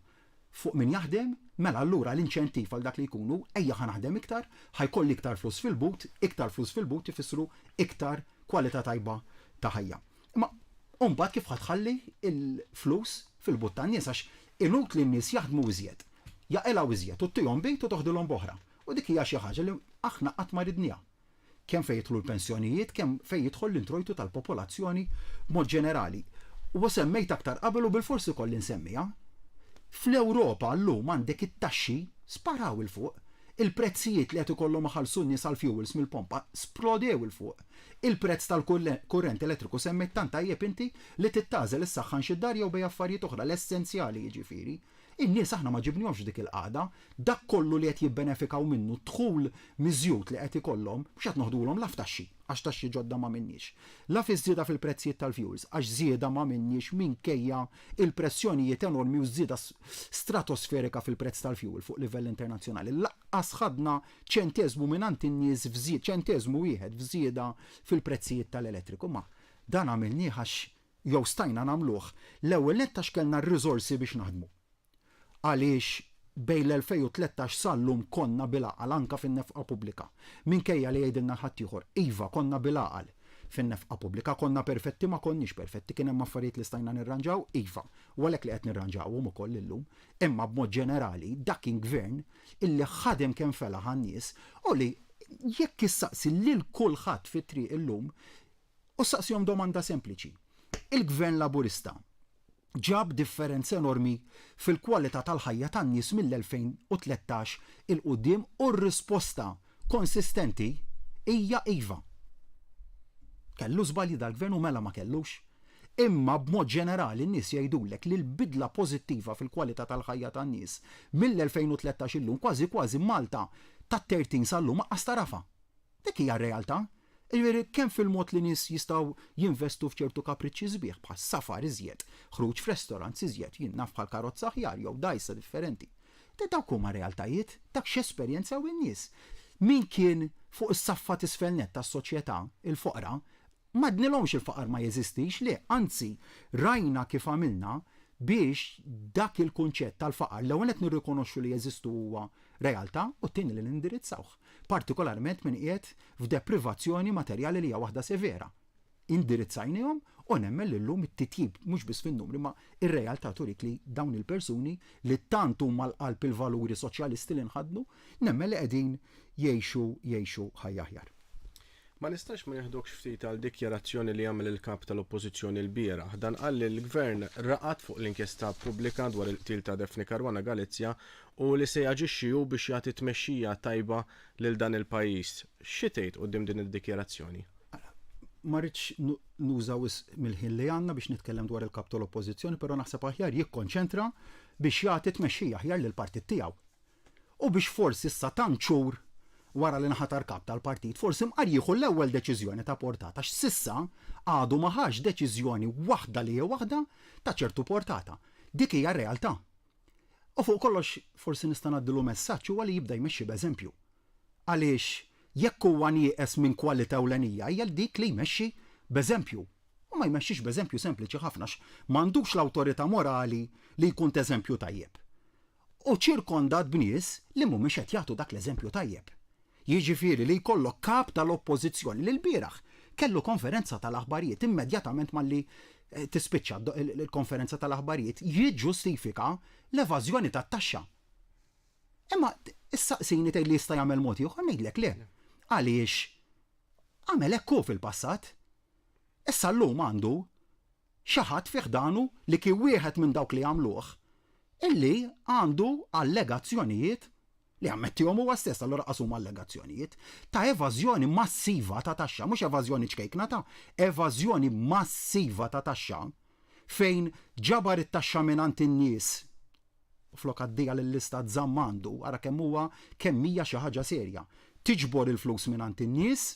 fuq min jaħdem, mela allura l-inċentiv għal dak li jkun hu, ejja ħa naħdem iktar, ħa jkolli iktar flus fil-but, iktar flus fil-but ifissru iktar kwalità tajba ta' ħajja. Imma u mbagħad kif ħa tħalli l-flus fil-but tan-nies għax inutli n-nies jaħdmu iżjed, jaqilgħu iżjed u ttihom b'id u toħdilhom b'oħra. U dik hija xi ħaġa li aħna qatt ma ridniha. kemm fejn jidħlu l-pensjonijiet, kemm fejn jidħol l-introjtu tal-popolazzjoni b'mod ġenerali. U semmejt aktar qabel u bilfors ikolli nsemmiha, fl-Ewropa llum għandek it-taxxi sparaw 'il fuq, il-prezzijiet li qed ikollhom iħallsu n-nies għall-fuels mill-pompa splodew 'il fuq, il-prezz tal-kurrent elettriku semmejt tant tajjeb inti li trid tagħżel issaħħan xi dar jew bejn affarijiet oħra, l-essenzjali jiġifieri. In-nies aħna ma ġibnihomx f'dik il-qagħda. Dak kollu li qed jibbenefikaw minnu, d-dħul miżjud li qed ikollhom, mhux qed noħdulhom la f'taxxi, għax taxxi ġodda m'għamilniex, la fiż-żieda fil-prezzijiet tal-fuels, għax żieda m'għamilniex minkejja l-pressjonijiet enormi u ż-żieda stratosferika fil-prezz tal-fuel fuq livell internazzjonali. Lanqas ħadna ċenteżmu mingħand in-nies f'żieda, ċenteżmu wieħed f'żieda fil-prezzijiet tal-elettriku. Ma dan għamilnieh għax jew stajna nagħmluh, l-ewwel nett għax kellna r-riżorsi biex naħdmu. Għaliex bejn l-2013 sal-lum konna bil-għaqal anke fin-nefqa pubblika. Minkejja li jgħidilna ħaddieħor, iva konna bil-għaqal fin-nefqa pubblika, konna perfetti ma konniex perfetti, kien hemm affarijiet li stajna nirranġaw, iva, u għalhekk li qed nirranġawhom ukoll illum. Imma b'mod ġenerali dak kien gvern illi ħadem kemm felaħ għan-nies u li jekk issaqsi lil kulħadd fit-triq illum U ssaqsihom domanda sempliċi. Il-Gvern Laburista ġab differenza enormi fil-kwalità tal-ħajja tan-nies mill-2013 'il quddiem u r-risposta konsistenti hija iva. Kellu żbalji dal-Gvern u mela ma kellux. Imma b'mod ġenerali n-nies jgħidulek li l-bidla pożittiva fil-kwalità tal-ħajja tan-nies mill-2013 illum kważi kważi Malta tat-13 sal-lum aqqas tagħrafha. Dik hija r-realtà. Jiġifieri kemm fil-mod li nies jistgħu jinvestu f'ċertu kapriċċi sbieħ bħal safar iżjed, ħruġ f'restaurants iżjed, jien naf bħal karozza aħjar jew dgħajsa differenti. Dawk huma realtajiet, dak x'jesperjenzaw in-nies. Min kien fuq is-saffa t'isfel nett tas-soċjetà, il-foqra, M'għednilhomx il-faqar ma jeżistix, le, anzi rajna kif għamilna biex dak il-kunċett tal-faqar l-ewwel nett nirrikonoxxu li jeżistu huwa realtà u t-tieni li nindirizzawh, partikolarment min qiegħed f'deprivazzjoni materjali li hija waħda severa. Indirizzajnihom u nemmen li llum it-titjib mhux biss fin-numri imma r-realtà turik li dawn il-persuni li tant huma l-qalb il-valuri soċjalisti li nħaddnu, nemmen li qegħdin jgħixu jgħixu ħajja aħjar. Ma nistax ma neħdokx ftit għal dikjarazzjoni li għamel il-Kap tal-Oppożizzjoni lbieraħ. Dan qal li l-Gvern raqad fuq l-inkjesta pubblika dwar il-qtil ta' Daphne Caruana Galizia u li se jaġixxi hu biex jagħti tmexxija tajba lil dan il-pajjiż. Xi tgħid quddiem din id-dikjarazzjoni? Ma rridx nuża wisq mill-ħin li għandna biex nitkellem dwar il-Kap tal-Oppożizzjoni, però naħseb aħjar jikkonċentra biex jagħti tmexxija aħjar lill-partit tiegħu. U biex forsi issa tant xhur wara li nħatar Kap tal-partit, forsi mqar jieħu l-ewwel deċiżjoni ta' portata għax s'issa għadu ma ħax deċiżjoni waħda li hi waħda ta' ċertu portata. Dik hija r-realtà. U fuq kollox forsi nista' ngħaddilu messaġġ huwa li jibda jmexxi b'eżempju. Għaliex jekk huwa nieqes minn kwalità ewlenija hija dik li jmexxi b'eżempju. U ma jmexxix b'eżempju sempliċi ħafna għax m'għandux l-awtorità morali li jkun t'eżempju tajjeb. U ċirkondat b'nies li mhumiex qed jagħtu dak l-eżempju tajjeb. Jiġifieri li jkollok Kap tal-Oppożizzjoni li lbieraħ kellu konferenza tal-aħbarijiet immedjatament malli tispiċċa l-konferenza tal-aħbarijiet jiġġustifika l-evażjoni tat-taxxa. Imma issaqsini tgħidli jista' jagħmel mod ieħor ngħidlek le. Għaliex għamel hekk hu fil-passat. Issa llum għandu xi ħadd fi ħdanu li kien wieħed minn dawk li għamluh, illi għandu allegazzjonijiet, li ammettihom huwa stess, allura qas huma allegazzjonijiet, ta' evażjoni massiva ta' taxxa, mhux evażjoni ċkejkna ta' evażjoni massiva ta' taxxa, fejn ġabar it-taxxa mingħand in-nies u flok għaddieha lill-Istat żamm għandu, ara kemm huwa kemm hija xi ħaġa serja. Tiġbor il-flus mingħand in-nies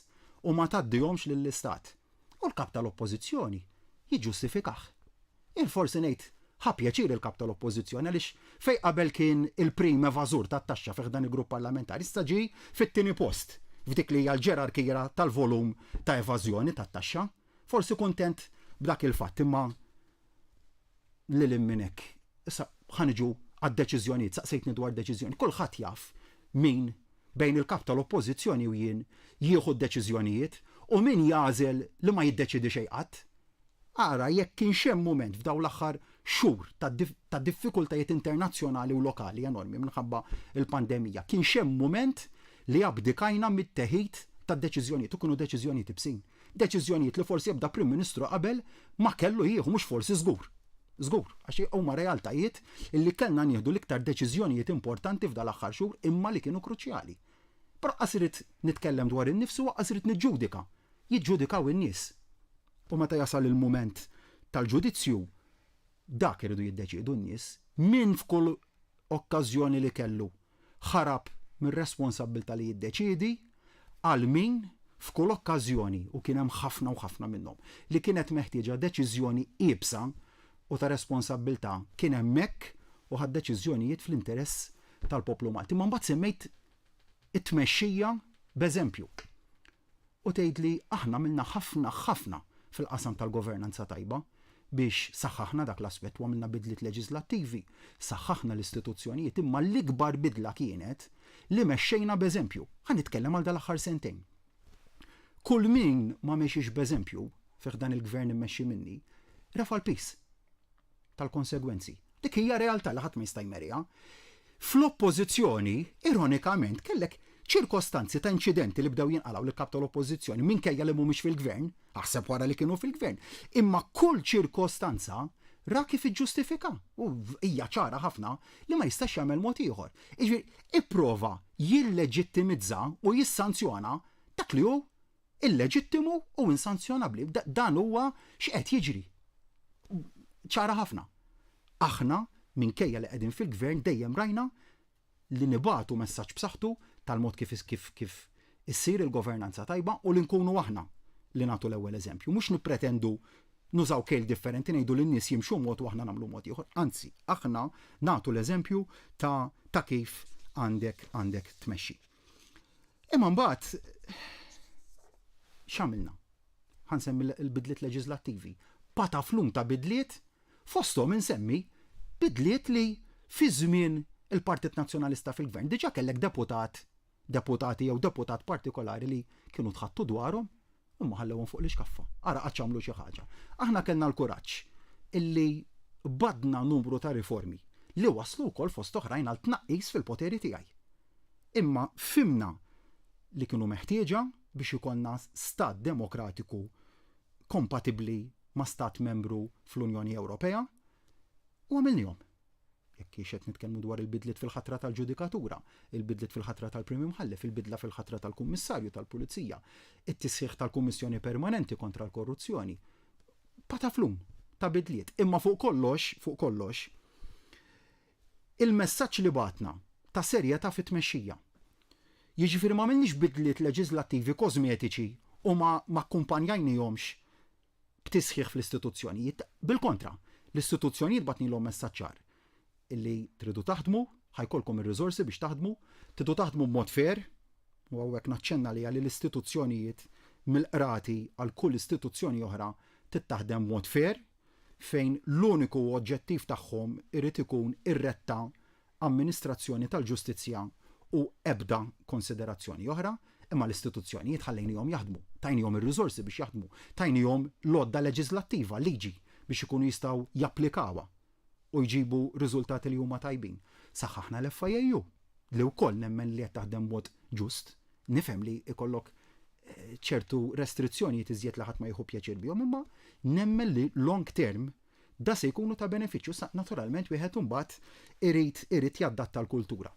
u ma tgħaddihomx lill-Istat. U l-Kap tal-Oppożizzjoni jiġġustifikah. Jien forsi ngħid ħa pjaċir il-Kap tal-Oppożizzjoni għaliex fejn qabel kien il-prim evażur tat-taxxa fi ħdan il-grupp parlamentari issa ġie fit-tieni post f'dik li hija l-ġerarkija tal-volum ta' evażjoni tat-taxxa. Forsi kuntent b'dak il-fatt imma lil hinn minn hekk. Issa ħa niġu għad-deċiżjonijiet, saqsejtni dwar deċiżjoni. Kulħadd jaf min bejn il-Kap tal-Oppożizzjoni u jien jieħu d-deċiżjonijiet u min jagħżel li ma jiddeċiedi xejn qatt. Ara jekk kienx hemm mument f'dawn l-aħħar xhur ta' diffikultajiet internazzjonali u lokali enormi minħabba l-pandemija, kienx hemm mument li abdikajna mit-teħid tad-deċiżjonijiet u kienu deċiżjonijiet ibsin. Deċiżjonijiet li forsi ebda Prim Ministru qabel ma kellu jieħu, mhux forsi żgur. Żgur, għax huma realtajiet li kellna nieħdu l-iktar deċiżjonijiet importanti f'dal-aħħar xhur imma li kienu kruċjali. Però qas irrid nitkellem dwar innifsi u aqqas irrid niġġudika. Jiġġudikaw in-nies. U meta jasal il-mument tal-ġudizzju, dak iridu jiddeċiedu n-nies. Min f'kull okkażjoni li kellu ħarab mir-responsabbiltà li jiddeċiedi għal min f'kull okkażjoni, u kien hemm ħafna u ħafna minnhom, li kienet meħtieġa deċiżjoni iebsa u ta' responsabbiltà, kien hemmhekk u ħa deċiżjonijiet fl-interess tal-poplu Malti. Imma mbagħad semmejt it-tmexxija b'eżempju. U tgħidli aħna għamilna ħafna ħafna fil-qasam tal-governanza tajba biex saħħaħna dak l-aspett u għamilna bidliet leġiżlattivi, saħħaħna l-istituzzjonijiet, imma l-ikbar bidla kienet li mexxejna b'eżempju. Ħa nitkellem għal dal-aħħar sentejn. Kull min ma mexiex b'eżempju fi ħdan il-gvern immexxi minni, refa' l-piż. tal-konsegwenzi. Dik hija realtà li ħadd ma jista' jmeriha. Fl-Oppożizzjoni, ironikament, kellek ċirkostanzi ta' inċidenti li bdew jinqalgħu lill-Kap tal-Oppożizzjoni minkejja li mhumiex fil-Gvern, aħseb wara li kienu fil-Gvern. Imma kull ċirkostanza ra kif iġġustifika u hija ċara ħafna li ma jistax jagħmel mod ieħor. Jiġifieri, ipprova jilleġittimizza u jissanzjona dak li hu illeġittimu u insanzjonabbli. Dan huwa x'qed jiġri. Ċara ħafna. Aħna, minkejja li qegħdin fil-Gvern, dejjem rajna li nibagħtu messaġġ b'saħħtu tal-mod kif kif kif issir il-governanza tajba u li nkunu aħna li nagħtu l-ewwel eżempju. Mhux nippretendu nużaw kejl differenti ngħidu li n-nies jimxu mod u aħna nagħmlu mod ieħor. Anzi, aħna nagħtu l-eżempju ta' ta' kif għandek għandek tmexxi. Imma mbagħad x'għamilna? Ħa nsemmi l-bidliet leġiżlattivi. Pataflum ta' bidliet, fosthom insemmi bidliet li fi żmien il-Partit Nazzjonalista fil-Gvern diġà kellek deputat, deputati jew deputat partikolari li kienu tħattu dwarhom imma ħallewhom fuq l-ixkaffa. Ara qatt x'għamlu xi ħaġa. Aħna kellna l-kuraġġ illi qbadna numru ta' riformi li wasslu wkoll fost oħrajn għal tnaqqis fil-poteri tiegħi. Imma fhimna li kienu meħtieġa biex ikollna stat demokratiku kompatibbli ma' stat membru fl-Unjoni Ewropea u għamilniehom. Jekk hix qed nitkellmu dwar il-bidliet fil-ħatra tal-ġudikatura, il-bidliet fil-ħatra tal-Prim Imħallef, il-bidla fil-ħatra tal-Kummissarju tal-Pulizija, it-tisħiħ tal-Kummissjoni Permanenti kontra l-Korruzzjoni. Pataflun ta' bidliet. Imma fuq kollox, fuq kollox, il-messaġġ li bagħtna ta' serjetà fit-tmexxija. Jiġifieri m'għamilniex bidliet leġiżlattivi kożmetiċi u ma akkumpanjajnihomx b'tisħiħ fl-istituzzjonijiet. Bil-kontra, l-istituzzjonijiet bagħtnilhom messaġġ ċar illi tridu taħdmu, ħa jkollkom ir-riżorsi biex taħdmu, tridu taħdmu b'mod fair, u hawnhekk naċċenna għaliha li l-istituzzjonijiet mill-qrati għal kull istituzzjoni oħra trid taħdem b'mod fair fejn l-uniku oġġettiv tagħhom irid ikun ir-retta amministrazzjoni tal-ġustizzja u ebda konsiderazzjoni oħra, imma l-istituzzjonijiet ħallejnihom jaħdmu, tajnihom ir-riżorsi biex jaħdmu, tajnihom l-għodda leġiżlattiva, liġi, biex ikunu jistgħu japplikawha u jġibu riżultati li huma tajbin. Saħħaħna l-FIAU, li wkoll nemmen li qed taħdem b'mod ġust. Nifhem li jkollok ċertu restrizzjonijiet iżjed li ħadd ma jieħu pjaċir bihom, imma nemmen li long term Da se jkunu ta' benefiċċju. Sa naturalment wieħed imbagħad irid irid jadatta l-kultura.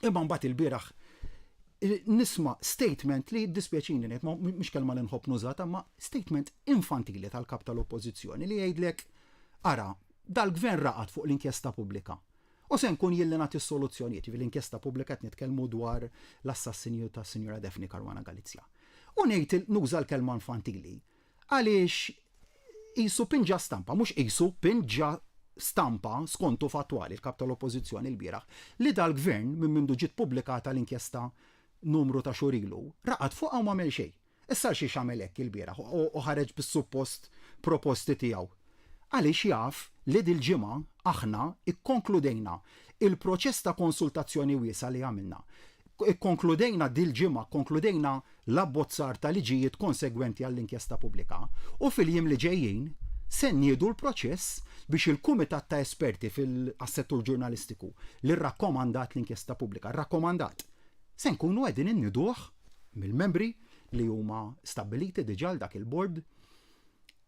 Imma mbagħad ilbieraħ nisma' statement li jiddispjaċini ngħid, mhix kelma li nħobb nużata, ma statement infantili tal-kap tal-Oppożizzjoni li jgħidlek ara, dal-gvern raqad fuq l-inkjesta pubblika. U se nkun jien li nagħti s-soluzzjonijiet, jiġifieri l-inkjesta pubblika qed nitkellmu dwar l-assassinju tas-Sinjura Daphne Caruana Galizia. U ngħid nuża l-kelma infantili Għaliex qisu pinġa stampa, mhux qisu, pinġa stampa skontu fattwali l-Kap tal-Oppożizzjoni lbieraħ, li dal-Gvern minn mindu ġiet pubblikata l-inkjesta numru ta' xhur ilu, raqad fuqha u m'għamel xejn. Issa għal xiex għamel hekk ilbieraħ u ħareġ bis-suppost proposti tiegħu? Għaliex jaf li dil-ġimgħa aħna kkonkludejna il-proċess ta' konsultazzjoni wiesgħa li għamilna. Ikkonkludejna dil-ġimgħa kkonkludejna l-abbozzar ta' liġijiet konsegwenti għall-inkjesta pubblika u fil-jiem li ġejjin se nniedu l-proċess biex il-kumitat ta' esperti fil għas-settur ġurnalistiku li rrakkomandat l-inkjesta pubblika rrakkomandat se nkunu qegħdin inniduh mill-membri li huma stabbiliti diġà għal dak il-bord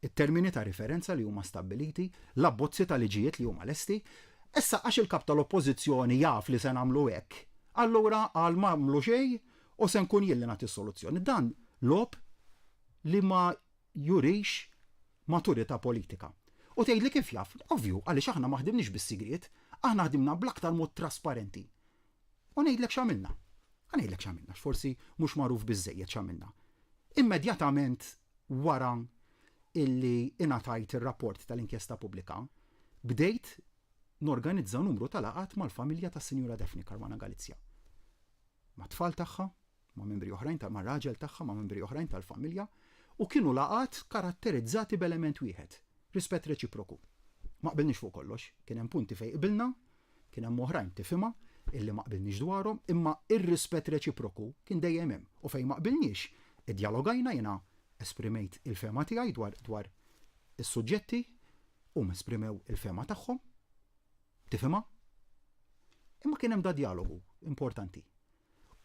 it-termini ta' riferenza li huma stabbiliti, l-abbozzi ta' liġijiet li huma lesti. Issa għax il-Kap tal-Oppożizzjoni jaf li se nagħmlu hekk, allura qal m'għamlu xejn u se nkun jien li nagħti s-soluzzjoni. Dan logħob li ma jurix maturità politika. U tgħidli kif jaf? Ovvju, għaliex aħna ma ħdimniex bis-sigriet, aħna ħdimna bl-aktar mod trasparenti. U ngħidlek x'għamilna. Ħa ngħidlek x'għamilna, għax forsi mhux magħruf biżżejjed x'għamilna. Immedjatament wara illi ingħatajt ir-rapport tal-inkjesta pubblika, bdejt norganizza numru ta' laqgħat mal-familja tas-Sinjura Daphne Caruana Galizia. Mat-tfal tagħha, ma' membri oħrajn ta' mar-raġel tagħha, ma' membri oħrajn tal-familja, u kienu laqgħat karatterizzati b'element wieħed, rispett reċiproku. Ma qbilniex fuq kollox, kien hemm punti fejn qbilna, Kien hemm oħrajn, tifhimha, illi ma qbilniex dwarhom, imma ir-rispett reċiproku kien dejjem hemm. U fejn ma qbilniex, iddjalogajna, jiena esprimejt il-fehma tiegħi dwar dwar is-suġġetti, huma esprimew il-fehma tagħhom, tifhimha? Imma kien hemm da djalogu importanti.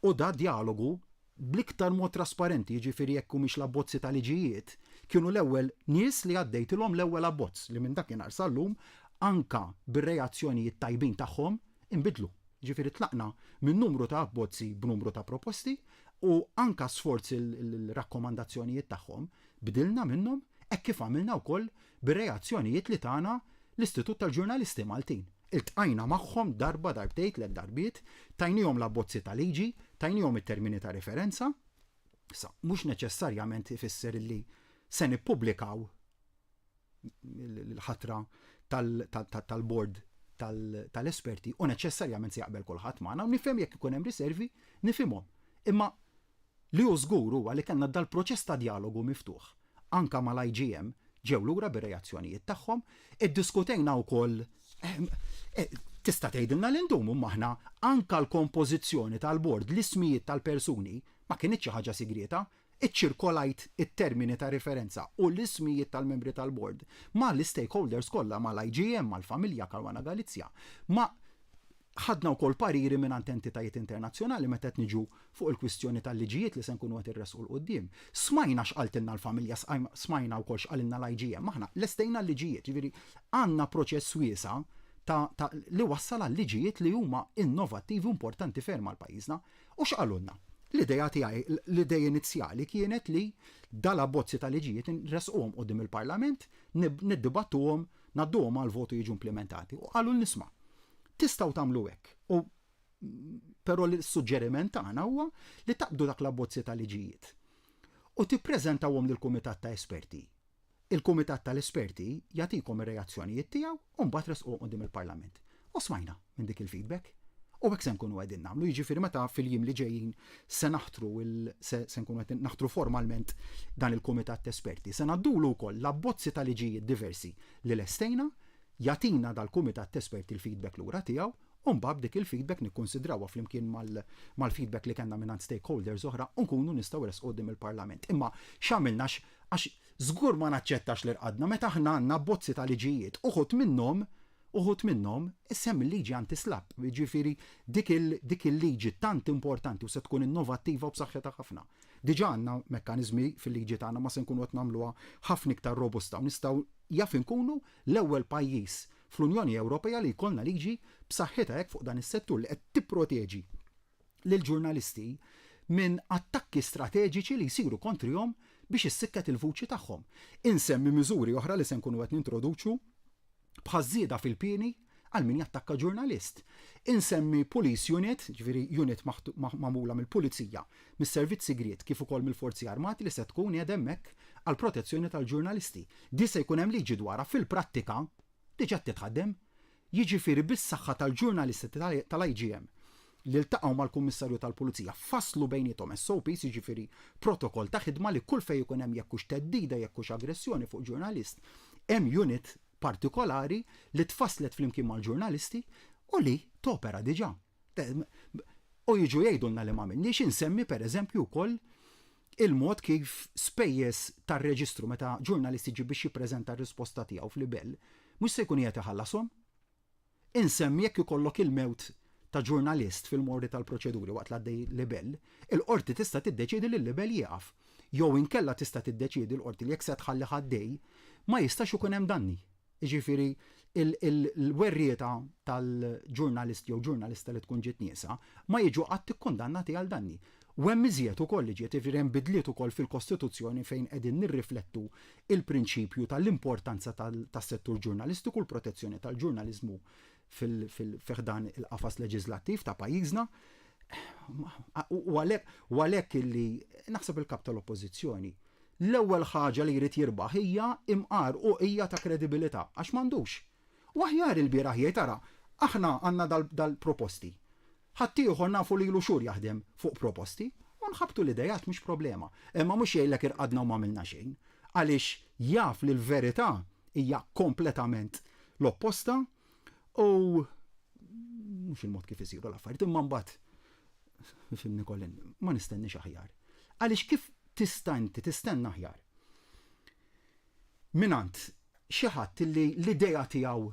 U da djalogu bl-iktar mod trasparenti, jiġifieri jekk humiex l-abbozzi ta' liġijiet, kienu l-ewwel nies li għaddejtilhom l-ewwel abbozz li minn dakinhar sal-lum anka bir-reazzjonijiet tajbin tagħhom inbidlu. Jiġifieri tlaqna minn numru ta' abbozzi b'numru ta' proposti u anka sforz il-rakkomandazzjonijiet tagħhom bdilna minnhom hekk kif għamilna wkoll bir-reazzjonijiet li tana l-Istitut tal-Ġurnalisti Maltin. Iltqajna magħhom darba, darbtejn, tlett darbiet, tajniehom l-abbozzi ta' liġi, tajniehom it-termini ta' riferenza. Issa, mhux neċessarjament ifisser li se nippubblikaw l-ħatra tal-bord tal-esperti u neċessarjament se jaqbel kulħadd magħna u nifhem jekk ikun hemm riservi, nifhimhom. Imma Li hu żgur huwa li kellna dal-proċess ta' djalogu miftuħ, anke mal-IGM, ġew lura bir-reazzjonijiet tagħhom, iddiskutejna wkoll, tista' tgħidilna li ndumu imma aħna anke l-kompożizzjoni tal-bord, l-ismijiet tal-persuni, ma kinitx xi ħaġa sigrieta, iċċirkolajt it-termini ta' riferenza u l-ismijiet tal-membri tal-bord mal-istakeholders kollha, mal-IGM, mal-familja Caruana Galizia, ma' Ħadna wkoll pariri mingħand entitajiet internazzjonali meta qed niġu fuq il-kwistjoni tal-liġijiet li se nkunu qed irressqu 'l quddiem. Smajna x'qaltilna l-familja, smajna wkoll x'qalilna l-IGM. Aħna lestejna l-liġijiet, jiġifieri għandna proċess wiesa' ta', ta li wassal għal liġijiet li huma innovattivi u importanti ferm għal pajjiżna. U x'qalulna? L-idea tiegħi, l-idea inizjali kienet li dal-abbozzi ta' liġijiet nressquhom quddiem il-Parlament, niddibattuhom, ngħadduhom għal votu jiġu implimentati. U qalu nisma' tistgħu tagħmlu hekk. U però l-suġġeriment tagħna huwa li taqbdu dak l-abbozzi ta' liġijiet u tippreżentawhom lill-kumitat ta' esperti. Il-kumitat tal-esperti jagħtikom ir-reazzjonijiet tiegħu u mbagħad resquhom quddiem il-Parlament. U smajna minn dik il-feedback. U hekk se nkunu qegħdin nagħmlu, jiġifieri meta fil-jiem li ġejjin se naħtru se, se nkunu qed naħtru formalment dan il-kumitat ta' esperti. Se ngħaddulu wkoll l-abbozzi ta' liġijiet diversi li lestejna, jagħtina dal-kumitat ta' esperti l-feedback lura tiegħu u mbagħad b'dik il-feedback nikkunsidrawha flimkien mal-feedback li kellna mingħand stakeholders oħra u nkunu nistgħu nressqu quddiem il-Parlament. Imma x'għamilna għax żgur ma naċċettax li rqadna meta aħna għandna abbozzi ta' liġijiet, uħud minnhom uħud minnhom issemmi l-liġi anti-SLAPP, jiġifieri dik dik il-liġi tant importanti u se tkun innovattiva u b'saħħitha ħafna. Diġà għandna mekkaniżmi fil-liġi tagħna ma se nkunu qed nagħmluha ħafna iktar robusta u nistgħu jaf inkunu l-ewwel pajjiż fl-Unjoni Ewropea li jkollna liġi b'saħħitha hekk fuq dan is-settur li qed tipproteġi lill-ġurnalisti minn attakki strateġiċi li jsiru kontrihom biex issikket il-vuċi tagħhom. Insemmi miżuri oħra li se nkunu qed nintroduċu bħaż-żieda fil-pieni għal min jattakka ġurnalist. Insemmi police unit, ġifieri unit magħmula mill-pulizija, mis-servizz sigriet kif ukoll mill-forzi armati li se tkun qiegħda hemmhekk għall-protezzjoni tal-ġurnalisti. Di se jkun hemm liġi dwarha fil-prattika diġà qed titħaddem. Jiġifieri bis-saħħa tal-ġurnalisti tal-IGM li ltaqgħu mal-Kummissarju tal-Pulizija fasslu bejniethom SOPs, jiġifieri protokoll ta' ħidma li kull fejn ikun hemm jekk hux theddida jekk hux aggressjoni fuq ġurnalist, hemm unit partikolari li tfasslet flimkien mal-ġurnalisti u li topera diġà. U jiġu jgħidulna li m'għamilniex, insemmi pereżempju wkoll il-mod kif spejjeż tar-reġistru meta ġurnalist jiġi biex jippreżenta r-risposta tiegħu f'libell, mhux se jkun qiegħed iħallashom. Insemmi jekk ikollok il-mewt ta' ġurnalist fil-mori tal-proċeduri waqt li għaddej libell, il-qorti tista' tiddeċiedi li l-libell jieqaf. Jew inkella tista' tiddeċiedi l-qorti li jekk se tħallih għaddej, ma jistax ikun hemm danni. Jiġifieri l-werrieta tal-ġurnalist jew ġurnalista li tkun ġiet nieqsa ma jiġu qatt ikkundannati għal danni. U hemm iżjed ukoll li ġiet, jiġifieri hemm bidliet ukoll fil-Kostituzzjoni fejn qegħdin nirriflettu l-prinċipju tal-importanza tas-settur ġurnalistiku, l-protezzjoni tal-ġurnaliżmu fi ħdan il-qafas leġiżlattiv ta' pajjiżna. U għalhekk illi naħseb il-Kap tal-Oppożizzjoni l-ewwel ħaġa li jrid jirbaħ hija imqar uqija ta' kredibilità għax m'għandux. U aħjar ilbieraħ jgħid ara, aħna għandna dal-proposti. Ħaddieħor nafu li ilu xhur jaħdem fuq proposti u nħabbtu l-ideat mhux problema. Imma mhux jgħidlek irqadna u m'għamilna xejn. Għaliex jaf li l-verità hija kompletament l-opposta u mhux il-mod kif isiru l-affarijiet imma mbagħad fimni Colin, ma nistenniex aħjar. Għaliex kif tista' inti tistenna aħjar mingħand xi ħadd li l-idea tiegħu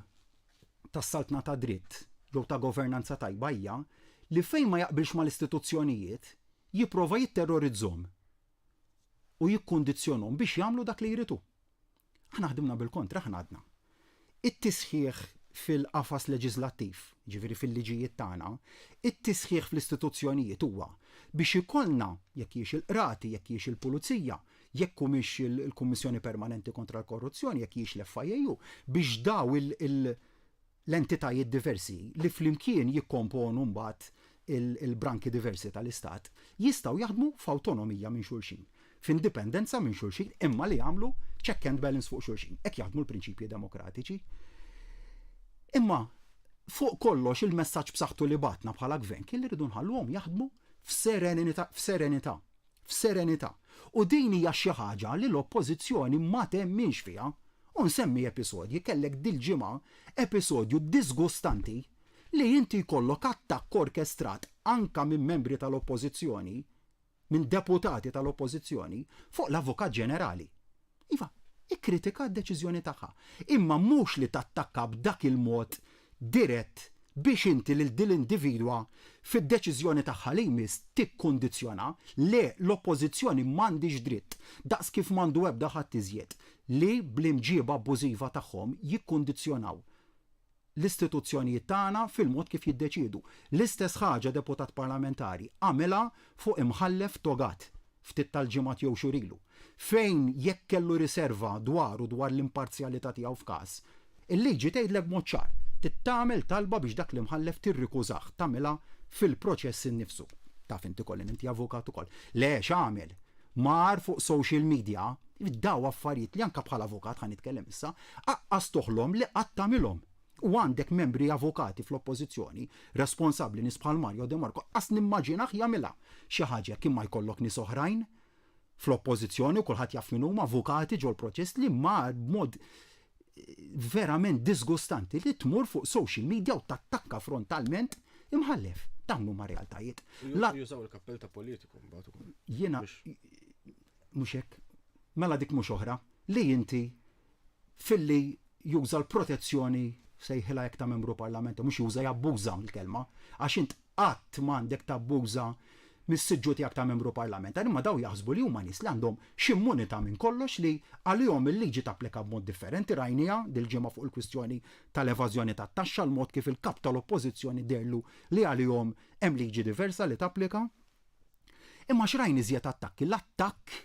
tas-saltna tad-dritt jew ta' governanza tajba hija li fejn ma jaqbilx mal-istituzzjonijiet jipprova jitterrorizzhom u jikkundizzjonhom biex jagħmlu dak li jrid hu. Aħna ħdimna bil-kontra, aħna għadna. It-tisħiħ fil-qafas leġiżlattiv, jiġifieri fil-liġijiet tagħna, it-tisħiħ fl-istituzzjonijiet huwa biex ikollna, jekk hijiex il-qrati, jekk hijiex il-pulizija, jekk humiex il-Kummissjoni Permanenti kontra l-Korruzzjoni, jekk hijiex l-FIAU, biex daw l-entitajiet diversi li flimkien jikkomponu mbagħad il-branki diversi tal-Istat, jistgħu jaħdmu f'awtonomija minn xulxin, f'indipendenza minn xulxin imma li jagħmlu check and balance fuq xulxin. Hekk jaħdmu l-prinċipji demokratiċi. Imma fuq kollox il-messaġġ b'saħħtu li bagħatna bħala gvern kien li rridu nħalluhom jaħdmu f'serenità, f'serenità, f'serenità. U din hija xi ħaġa li l-Oppożizzjoni ma temminx fiha. U nsemmi episodji, kellek dil-ġimgħa episodju disgustanti li inti jkollok attakk orkestrat anka minn membri tal-Oppożizzjoni, minn deputati tal-Oppożizzjoni, fuq l-Avukat Ġenerali. Iva, ikkritika d-deċiżjoni tagħha. Imma mhux li tattakka b'dak il-mod dirett biex inti lil din l-individwa fid-deċiżjoni tagħha li jmiss tikkundizzjona. Le, l-Oppożizzjoni m'għandhiex dritt, daqs kif m'għandu ebda ħadd iżjed, li bl-imġieba abbużiva tagħhom jikkundizzjonaw. l-istituzzjonijiet tagħna fil-mod kif jiddeċiedu. L-istess ħaġa deputat parlamentari għamilha fuq imħallef togat ftit tal-ġimgħat jew xhur ilu, fejn jekk kellu riserva dwaru dwar l-imparzjalità tiegħu f'każ, il-liġi tgħidlek b'mod ċar, trid tagħmel talba biex dak l-imħallef tirrikużah, tagħmilha fil-proċess innifsu. Taf inti Colin, inti avukat ukoll. Le, x'għamel? Mar fuq social media, daw affarijiet li anke bħala avukat ħa nitkellem issa, aqqas toħlom li qatt tagħmilhom. U għandek membri avukati fl-Oppożizzjoni responsabbli nies bħal Mario De Marco qas nimmaġinah jagħmilha xi ħaġa hekk imma jkollok nies oħrajn fl-Oppożizzjoni u kulħadd jaf min huma avukati ġol-proċess li mar b'mod verament disgustanti li tmur fuq social media u tattakka frontalment imħallef. Dawn huma realtajiet. Jużaw il-kappell ta' politiku mbagħad ukoll. Jiena mhux hekk. Mela dik mhux oħra li inti filli juża l-protezzjoni sejħilha hekk ta' membru parlamentari, mhux juża jabbuża l-kelma, għax int Qatt m'għandek tabbuża mis-siġġu tiegħek ta' membru parlamentari, imma dawn jaħsbu li huma nies li għandhom x'immunità minn kollox li għalihom il-liġi tapplika b'mod differenti, rajniha dil-ġimgħa fuq il-kwistjoni tal-evażjoni tat-taxxa l-mod kif il-Kap tal-Oppożizzjoni dehrlu li għalihom hemm liġi diversa li tapplika. Imma x'rajna iżjed attakki? L-attakk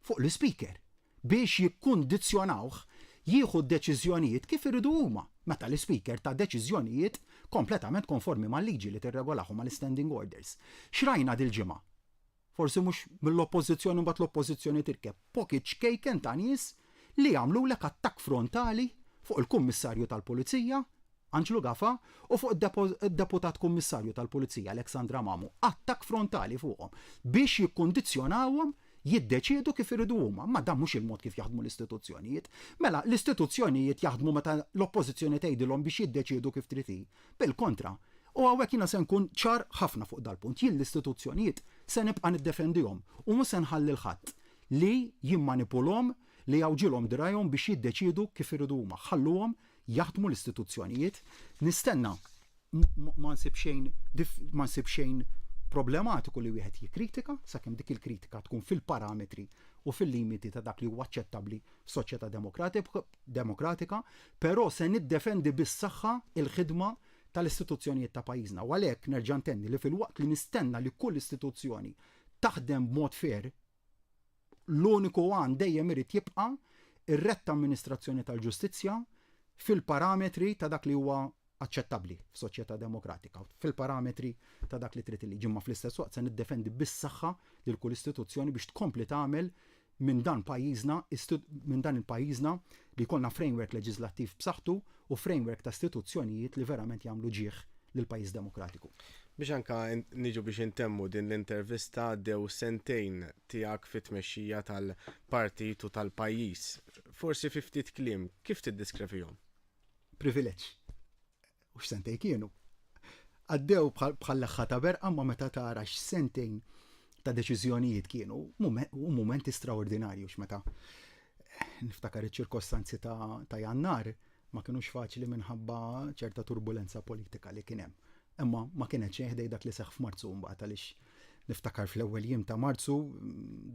fuq l-Ispeaker biex jikkundizzjonawh jieħu d-deċiżjonijiet kif iridu huma, meta l-Ispeaker ta deċiżjonijiet kompletament konformi mal-liġi li tirregolah u mal-Istanding Orders. X'rajna dil-ġimgħa? Forsi mhux mill-Oppożizzjoni mbagħad l-Oppożizzjoni tirkeb, pocket ċkejken ta' nies li għamlulek attakk frontali fuq il-Kummissarju tal-Pulizija, Anġlu Gafa, u fuq id-Deputat Kummissarju tal-Pulizija Alexandra Mamo, attakk frontali fuqhom biex jikkundizzjonawhom jiddeċiedu kif iridu huma. Imma dan mhux il-mod kif jaħdmu l-istituzzjonijiet. Mela, l-istituzzjonijiet jaħdmu meta l-Oppożizzjoni tgħidilhom biex jiddeċiedu kif trid hi. Bil-kontra. U hawnhekk jiena se nkun ċar ħafna fuq dal-punt. Jien l-istituzzjonijiet se nibqa' niddefendihom u mhux se nħalli 'l ħadd li jimmanipulhom, li jgħawġilhom dirgħajhom biex jiddeċiedu kif iridu huma. Ħalluhom jaħdmu l-istituzzjonijiet. Nistenna ma nsib xejn ma nsib xejn problematiku li wieħed jikkritika sakemm dik il-kritika tkun fil-parametri u fil-limiti ta' dak li huwa aċċettabbli f'soċjetà demokratika, però se niddefendi bis-saħħa il-ħidma tal-istituzzjonijiet ta' pajjiżna. U għalhekk nerġa' ntenni li filwaqt li nistenna li kull istituzzjoni taħdem b'mod fair, L-uniku għan dejjem irid jibqa' r-retta amministrazzjoni tal-ġustizzja fil-parametri ta' dak li huwa aċċettabbli f'soċjetà demokratika, fil-parametri ta' dak li trid il-liġi, imma fl-istess waqt se niddefendi bis-saħħa lil kull istituzzjoni biex tkompli tagħmel minn dan pajjiżna minn dan il-pajjiżna li jkollna framework leġiżlattiv b'saħħtu u framework ta' istituzzjonijiet li verament jagħmlu ġieħ lil pajjiż demokratiku. Biex anka niġu biex intemmu din l-intervista għaddew sentejn tiegħek fit-tmexxija tal-partit u tal-pajjiż. Forsi fi ftit kliem, kif tiddiskrevihom? Privileġġ. U x'sentejn kienu. Għaddew bħal leħħa ta' berqa ma meta tara x'sentejn ta' deċiżjonijiet kienu u mumenti straordinarju x'meta niftakar iċ-ċirkostanzi ta' Jannar ma kinux faċli minħabba ċerta turbulenza politika li kien hemm. Imma ma kienet xejn ħdej dak li seħħ f'Marzu mbagħad għaliex niftakar fl-ewwel jiem ta' Marzu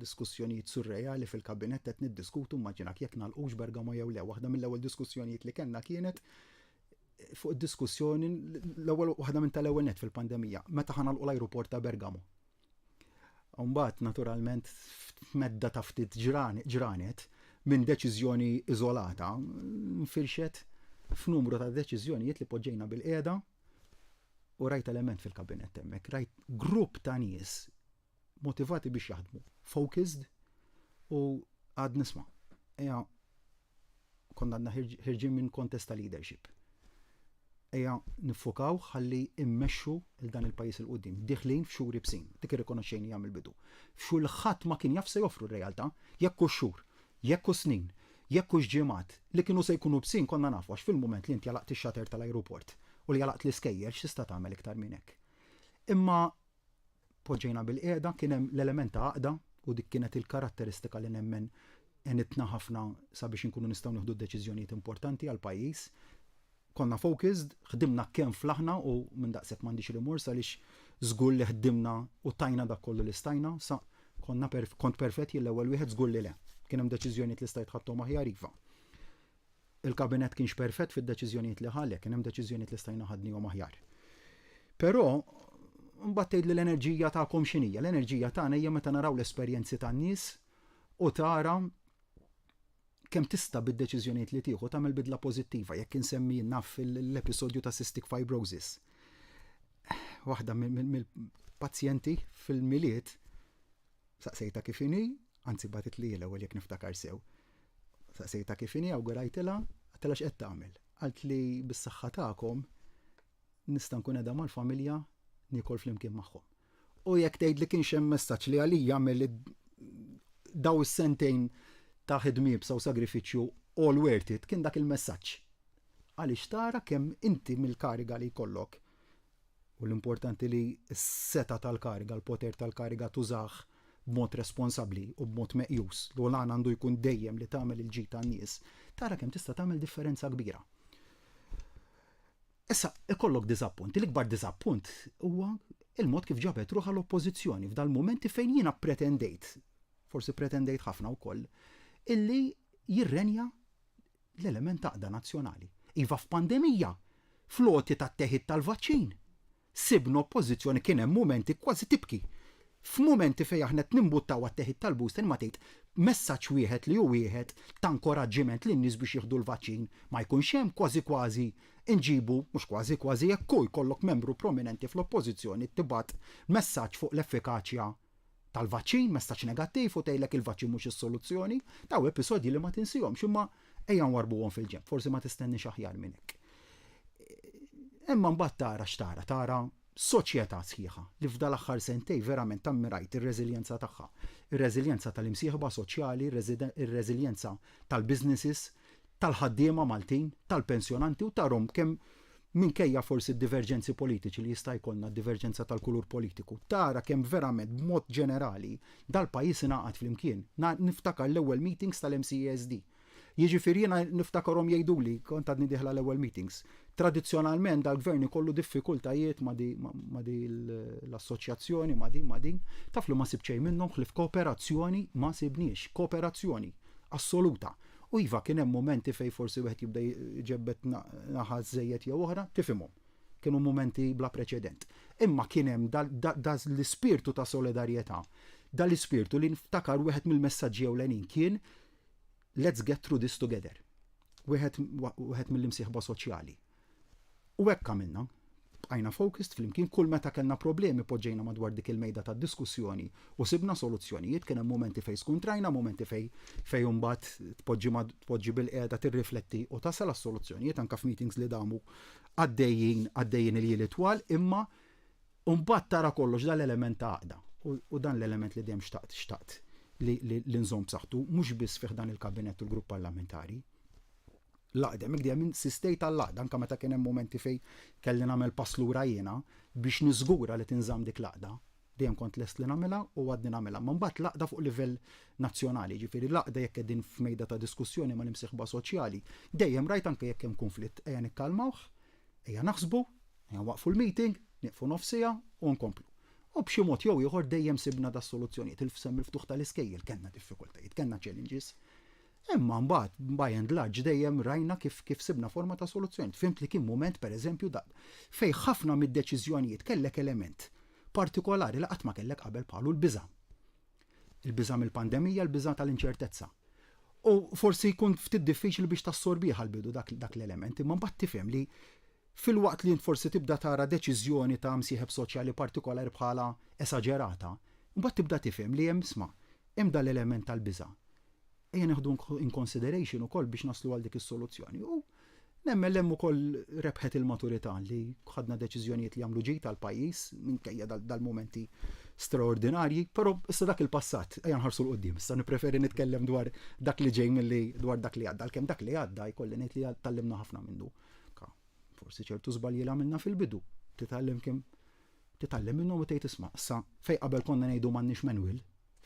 diskussjonijiet surreali fil-kabinett qed niddiskutu immaġinak jekk nagħlqux Bergamo jew le. Waħda mill-ewwel diskussjonijiet li kellna kienet fuq id-diskussjoni l-ewwel waħda minn tal-ewwel net fil-pandemija, meta ħa nagħlqu l-ajruport ta' Bergamo. Mbagħad naturalment f'medda ta' ftit ġranet minn deċiżjoni iżolata nfirxet f'numru ta' deċiżjonijiet li poġġejna bil-qiegħda u rajt element fil-kabinett hemmhekk, rajt grupp ta' nies motivati biex jaħdmu, focused u għad nisma' Eja, konna għadna ħirġin minn kontest ta' leadership. Ejja niffukaw ħalli immexxu il dan il-pajjiż il quddiem. Diħlin f'xhur ibsin, dik irrikonoxxejnija mill-bidu. F'xhur li ħadd ma kien jaf se joffru r-realtà, jekk hux xhur, jekk hux snin, jekk hux ġimgħat, li kienu se jkunu ibsin konna nafu għax fil-mument li inti għalaqt ix-shutter tal-ajruport u li għalaqt l-iskejjel x'tista' tagħmel iktar minn hekk. Imma poġġejna bilqiegħda, kien hemm l-element ta' għaqda u dik kienet il-karatteristika li nemmen għenitna ħafna sabiex inkunu nistgħu nieħdu deċiżjonijiet importanti għall-pajjiż. Konna focused, ħdimna kemm flaħna u minn daqshekk m'għandix rimors għaliex żgur li ħdimna u tajna dak kollu li stajna, sa konna perf kont perfett jien l-ewwel wieħed żgur li le. Kien hemm deċiżjonijiet li stajt ħadthom aħjar iva. Il-Kabinett kienx perfett fid-deċiżjonijiet li ħa, le, kien hemm deċiżjonijiet li stajna ħadnihom aħjar. Però mbagħad tgħidli l-enerġija tagħkom x'inhija? L-enerġija tagħna hija meta naraw l-esperjenzi tan-nies u tara kemm tista' bid-deċiżjonijiet li tieħu tagħmel bidla pożittiva jekk insemmi naf l-episodju ta' cystic fibrosis. Waħda mill-pazjenti fil-Milied Saqsejtha kif inhi, anzi bagħtitli hi l-ewwel jekk niftakar sew. Saqsejtha kif inhi, awgurajtilha, għedtilha x'qed tagħmel. Qaltli bis-saħħa tagħkom nista' nkun qiegħda mal-familja niekol flimkien magħhom. U jekk tgħidli kienx hemm messaġġ li għalija għamel daw is-sentejn ta' ħidma iebsa u sagrifiċċju all worth it, kien dak il-messaġġ. Għaliex tara kemm inti mill-kariga li jkollok U l-importanti li s-setgħa tal-kariga, l-poter tal-kariga tużah b'mod responsabbli u b'mod meqjus, u l-għan għandu jkun dejjem li tagħmel il-ġid tan-nies, tara kemm tista' tagħmel differenza kbira. Issa, ikollok diżappunti. L-ikbar diżappunt huwa il-mod kif ġabet ruħha l-Oppożizzjoni f'dal-mumenti fejn jiena ppretendejt, forsi ppretendejt ħafna wkoll, illi jirrenja l-element ta' għaqda nazzjonali. Iva f'pandemija, fl-għoti tat-teħid tal-vaċċin, sibna oppożizzjoni kien hemm mumenti kważi tibki. F'mumenti fejn aħna qed nimbuttaw għat-teħid tal-booster imma tgħid messaġġ wieħed li hu wieħed ta' nkoraġġiment lin-nies biex jieħdu l-vaċċin ma jkunx hemm, kważi kważi nġibu, mhux kważi kważi jekk hu jkollok membru prominenti fl-oppożizzjoni tibgħat messaġġ fuq l-effikaċja tal-vaċċin, messaġġ negattiv u tgħidlek il-vaċċin mhux is-soluzzjoni. Daw episodji li ma tinsihomx imma ejja nwarrbuhom fil-ġenb, forsi ma tistenniex aħjar minn hekk. Imma mbagħad tara x'tara, tara soċjetà sħiħa li f'dal-aħħar sentej verament ammirajt ir-reżiljenza tagħha. Ir-reżiljenza tal-imsieħba soċjali, ir-reżiljenza tal-businesses, tal-ħaddiema Maltin, tal-pensjonanti u tarhom kemm minkejja forsi d-diverġenzi politiċi li jista' jkollna, d-diverġenza tal-kulur politiku, tara kemm verament b'mod ġenerali dal-pajjiż ingħaqad flimkien. Niftakar l-ewwel meetings tal-MCESD. Jiġifieri jiena niftakarhom jgħiduli, kont għadni dieħla l-ewwel meetings, tradizzjonalment dal-gvern ikollu diffikultajiet ma' di ma' di l-assoċjazzjoni, ma' din, ma' din. Taf li ma sibt xejn minnhom ħlief kooperazzjoni ma sibniex, kooperazzjoni assoluta. U iva, kien hemm mumenti fejn forsi wieħed jibda jġebbed naħa żejjed jew oħra, tifhimhom. Kienu mumenti bla preċedent. Imma kien hemm da l-ispirtu ta' solidarjetà, da l-ispirtu li niftakar wieħed mill-messaġġi ewlenin kien let's get through this together. Wieħed mill-imsieħba soċjali. U hekk għamilna. Bqajna focused flimkien kull meta kellna problemi poġġejna madwar dik il-mejda ta' diskussjoni u sibna soluzzjonijiet. Kien hemm mumenti fejn skuntrajna, mumenti fejn fejn imbagħad tpoġġi tpoġġi bilqiegħda tirrifletti u tasal għas-soluzzjonijiet anke f'meetings li damu għaddejjin għaddejjin iljieli twal, imma mbagħad tara kollox dal-element ta' għaqda u dan l-element li dejjem xtaqt xtaqt li li nżomm b'saħħtu mhux biss fi ħdan il-kabinett u l-grupp parlamentari. L-għaqda, hemmhekk dejjem insistejt għall-għaqda anke meta kien hemm mumenti fejn kelli nagħmel pass lura jiena biex niżgura li tinżamm dik l-għaqda. Dejjem kont lest li nagħmilha u għadni nagħmilha. Imma mbagħad l-għaqda fuq livell nazzjonali, jiġifieri l-għaqda jekk qegħdin f'mejda ta' diskussjoni mal-imsieħba soċjali, dejjem rajt anke jekk hemm kunflitt, ejja nikkalmawh, ejja naħsbu, ejja nwaqqfu l-meeting, nieqfu nofs siegħa u nkomplu. U b'xi mod jew ieħor dejjem sibna das-soluzzjonijiet. Il-fsemm il-ftuħ tal-iskejjel kellna diffikultajiet, kellna challenges. Imma mbagħad, by and large, dejjem rajna kif kif sibna forma ta' soluzzjoni. Fhimt li kien mument, per eżempju, da, fejn ħafna mid-deċiżjonijiet kellek element partikolari li qatt ma kellek qabel bħalu l-biża'. Il-biża' mill-pandemija, il-biża' tal-inċertezza. U forsi jkun ftit diffiċli biex tassorbih għall-bidu dak, dak l-element, imma mbagħad tifhem li filwaqt li int forsi tibda tara deċiżjoni ta' msieħeb soċjali partikolari bħala esaġerata, mbagħad tibda tifhem li hemm isma' hemm dal-element tal-biża'. Ejja nieħdu in consideration ukoll biex naslu għal dik is-soluzzjoni. U nemmen li hemm ukoll rebħet il-maturità li ħadna deċiżjonijiet li jagħmlu ġid għall-pajjiż minkejja dal-mumenti straordinarji, però issa dak il-passat, ejja nħarsu 'l quddiem. Issa nippreferi nitkellem dwar dak li ġej milli dwar dak li għadda, għalkemm dak li għadda jkolli ngħid li tgħallimna ħafna minnu. Forsi ċertu żbalji li għamilna fil-bidu, titgħallem kemm titgħallem minnhom u tgħid isma' issa fejn qabel konna ngħidu m'għandniex manual,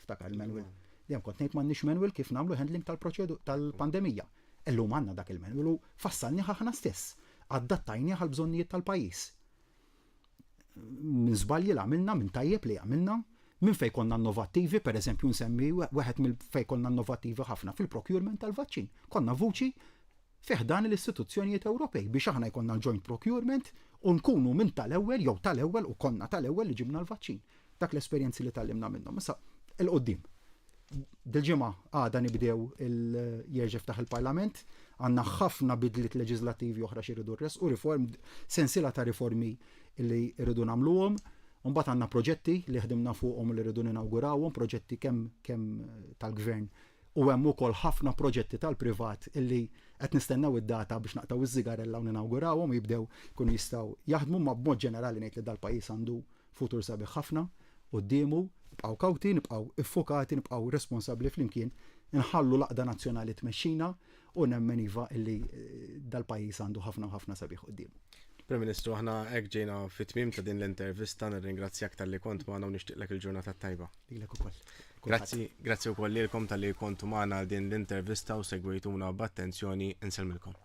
ftakar il-manual. Dejjem kont ngħid m'għandniex manual kif nagħmlu handling tal-proċedu tal-pandemija. Illum għandna dak il-manual u fassalnih aħna stess. Adattajnih għall-bżonnijiet tal-pajjiż. Minn żbalji li għamilna, minn tajjeb li għamilna, minn fejn konna innovattivi, per eżempju nsemmi wieħed mill fejn konna innovattivi ħafna fil-procurement tal-vaċċin. Konna vuċi. fi ħdan l-istituzzjonijiet Ewropej biex aħna jkollna l-joint procurement u nkunu minn tal-ewwel jew tal-ewwel u konna tal-ewwel li ġibna l-vaċċin. Dak l-esperjenzi li tgħallimna minnhom. Issa 'il quddiem. Dil-ġimgħa għada nibdew jerġa' jiftaħ il-Parlament, għandna ħafna bidliet leġislattivi oħra xi rridu nressqu, riform, sensiela ta' riformi li rridu nagħmluhom. Imbagħad għandna proġetti li ħdimna fuqhom u li rridu ninawgurawhom, proġetti kemm kemm tal-gvern u hemm ukoll ħafna proġetti tal-privat illi qed nistennew id-data biex naqtgħu ż-żigarella u ninawgurawhom u jibdew jkunu jistgħu jaħdmu, imma b'mod ġenerali ngħid li dal-pajjiż għandu futur sabiħ ħafna quddiemu, nibqgħu kawti, nibqgħu iffukati, nibqgħu responsabbli flimkien, inħallu l-għaqda nazzjonali tmexxina u nemmen iva illi dal-pajjiż għandu ħafna u ħafna sabiħ quddiemu. Prim Ministru, aħna hekk ġejna fit-tmiem ta' din l-intervista, nirringrazzjak talli kont magħna u nixtieqlek il-ġurnata t-tajba. Lilek ukoll. Grazzi, grazzi wkoll lilkom talli kontu magħna għal din l-intervista u segwejtuna b'attenzjoni, insellmilkom.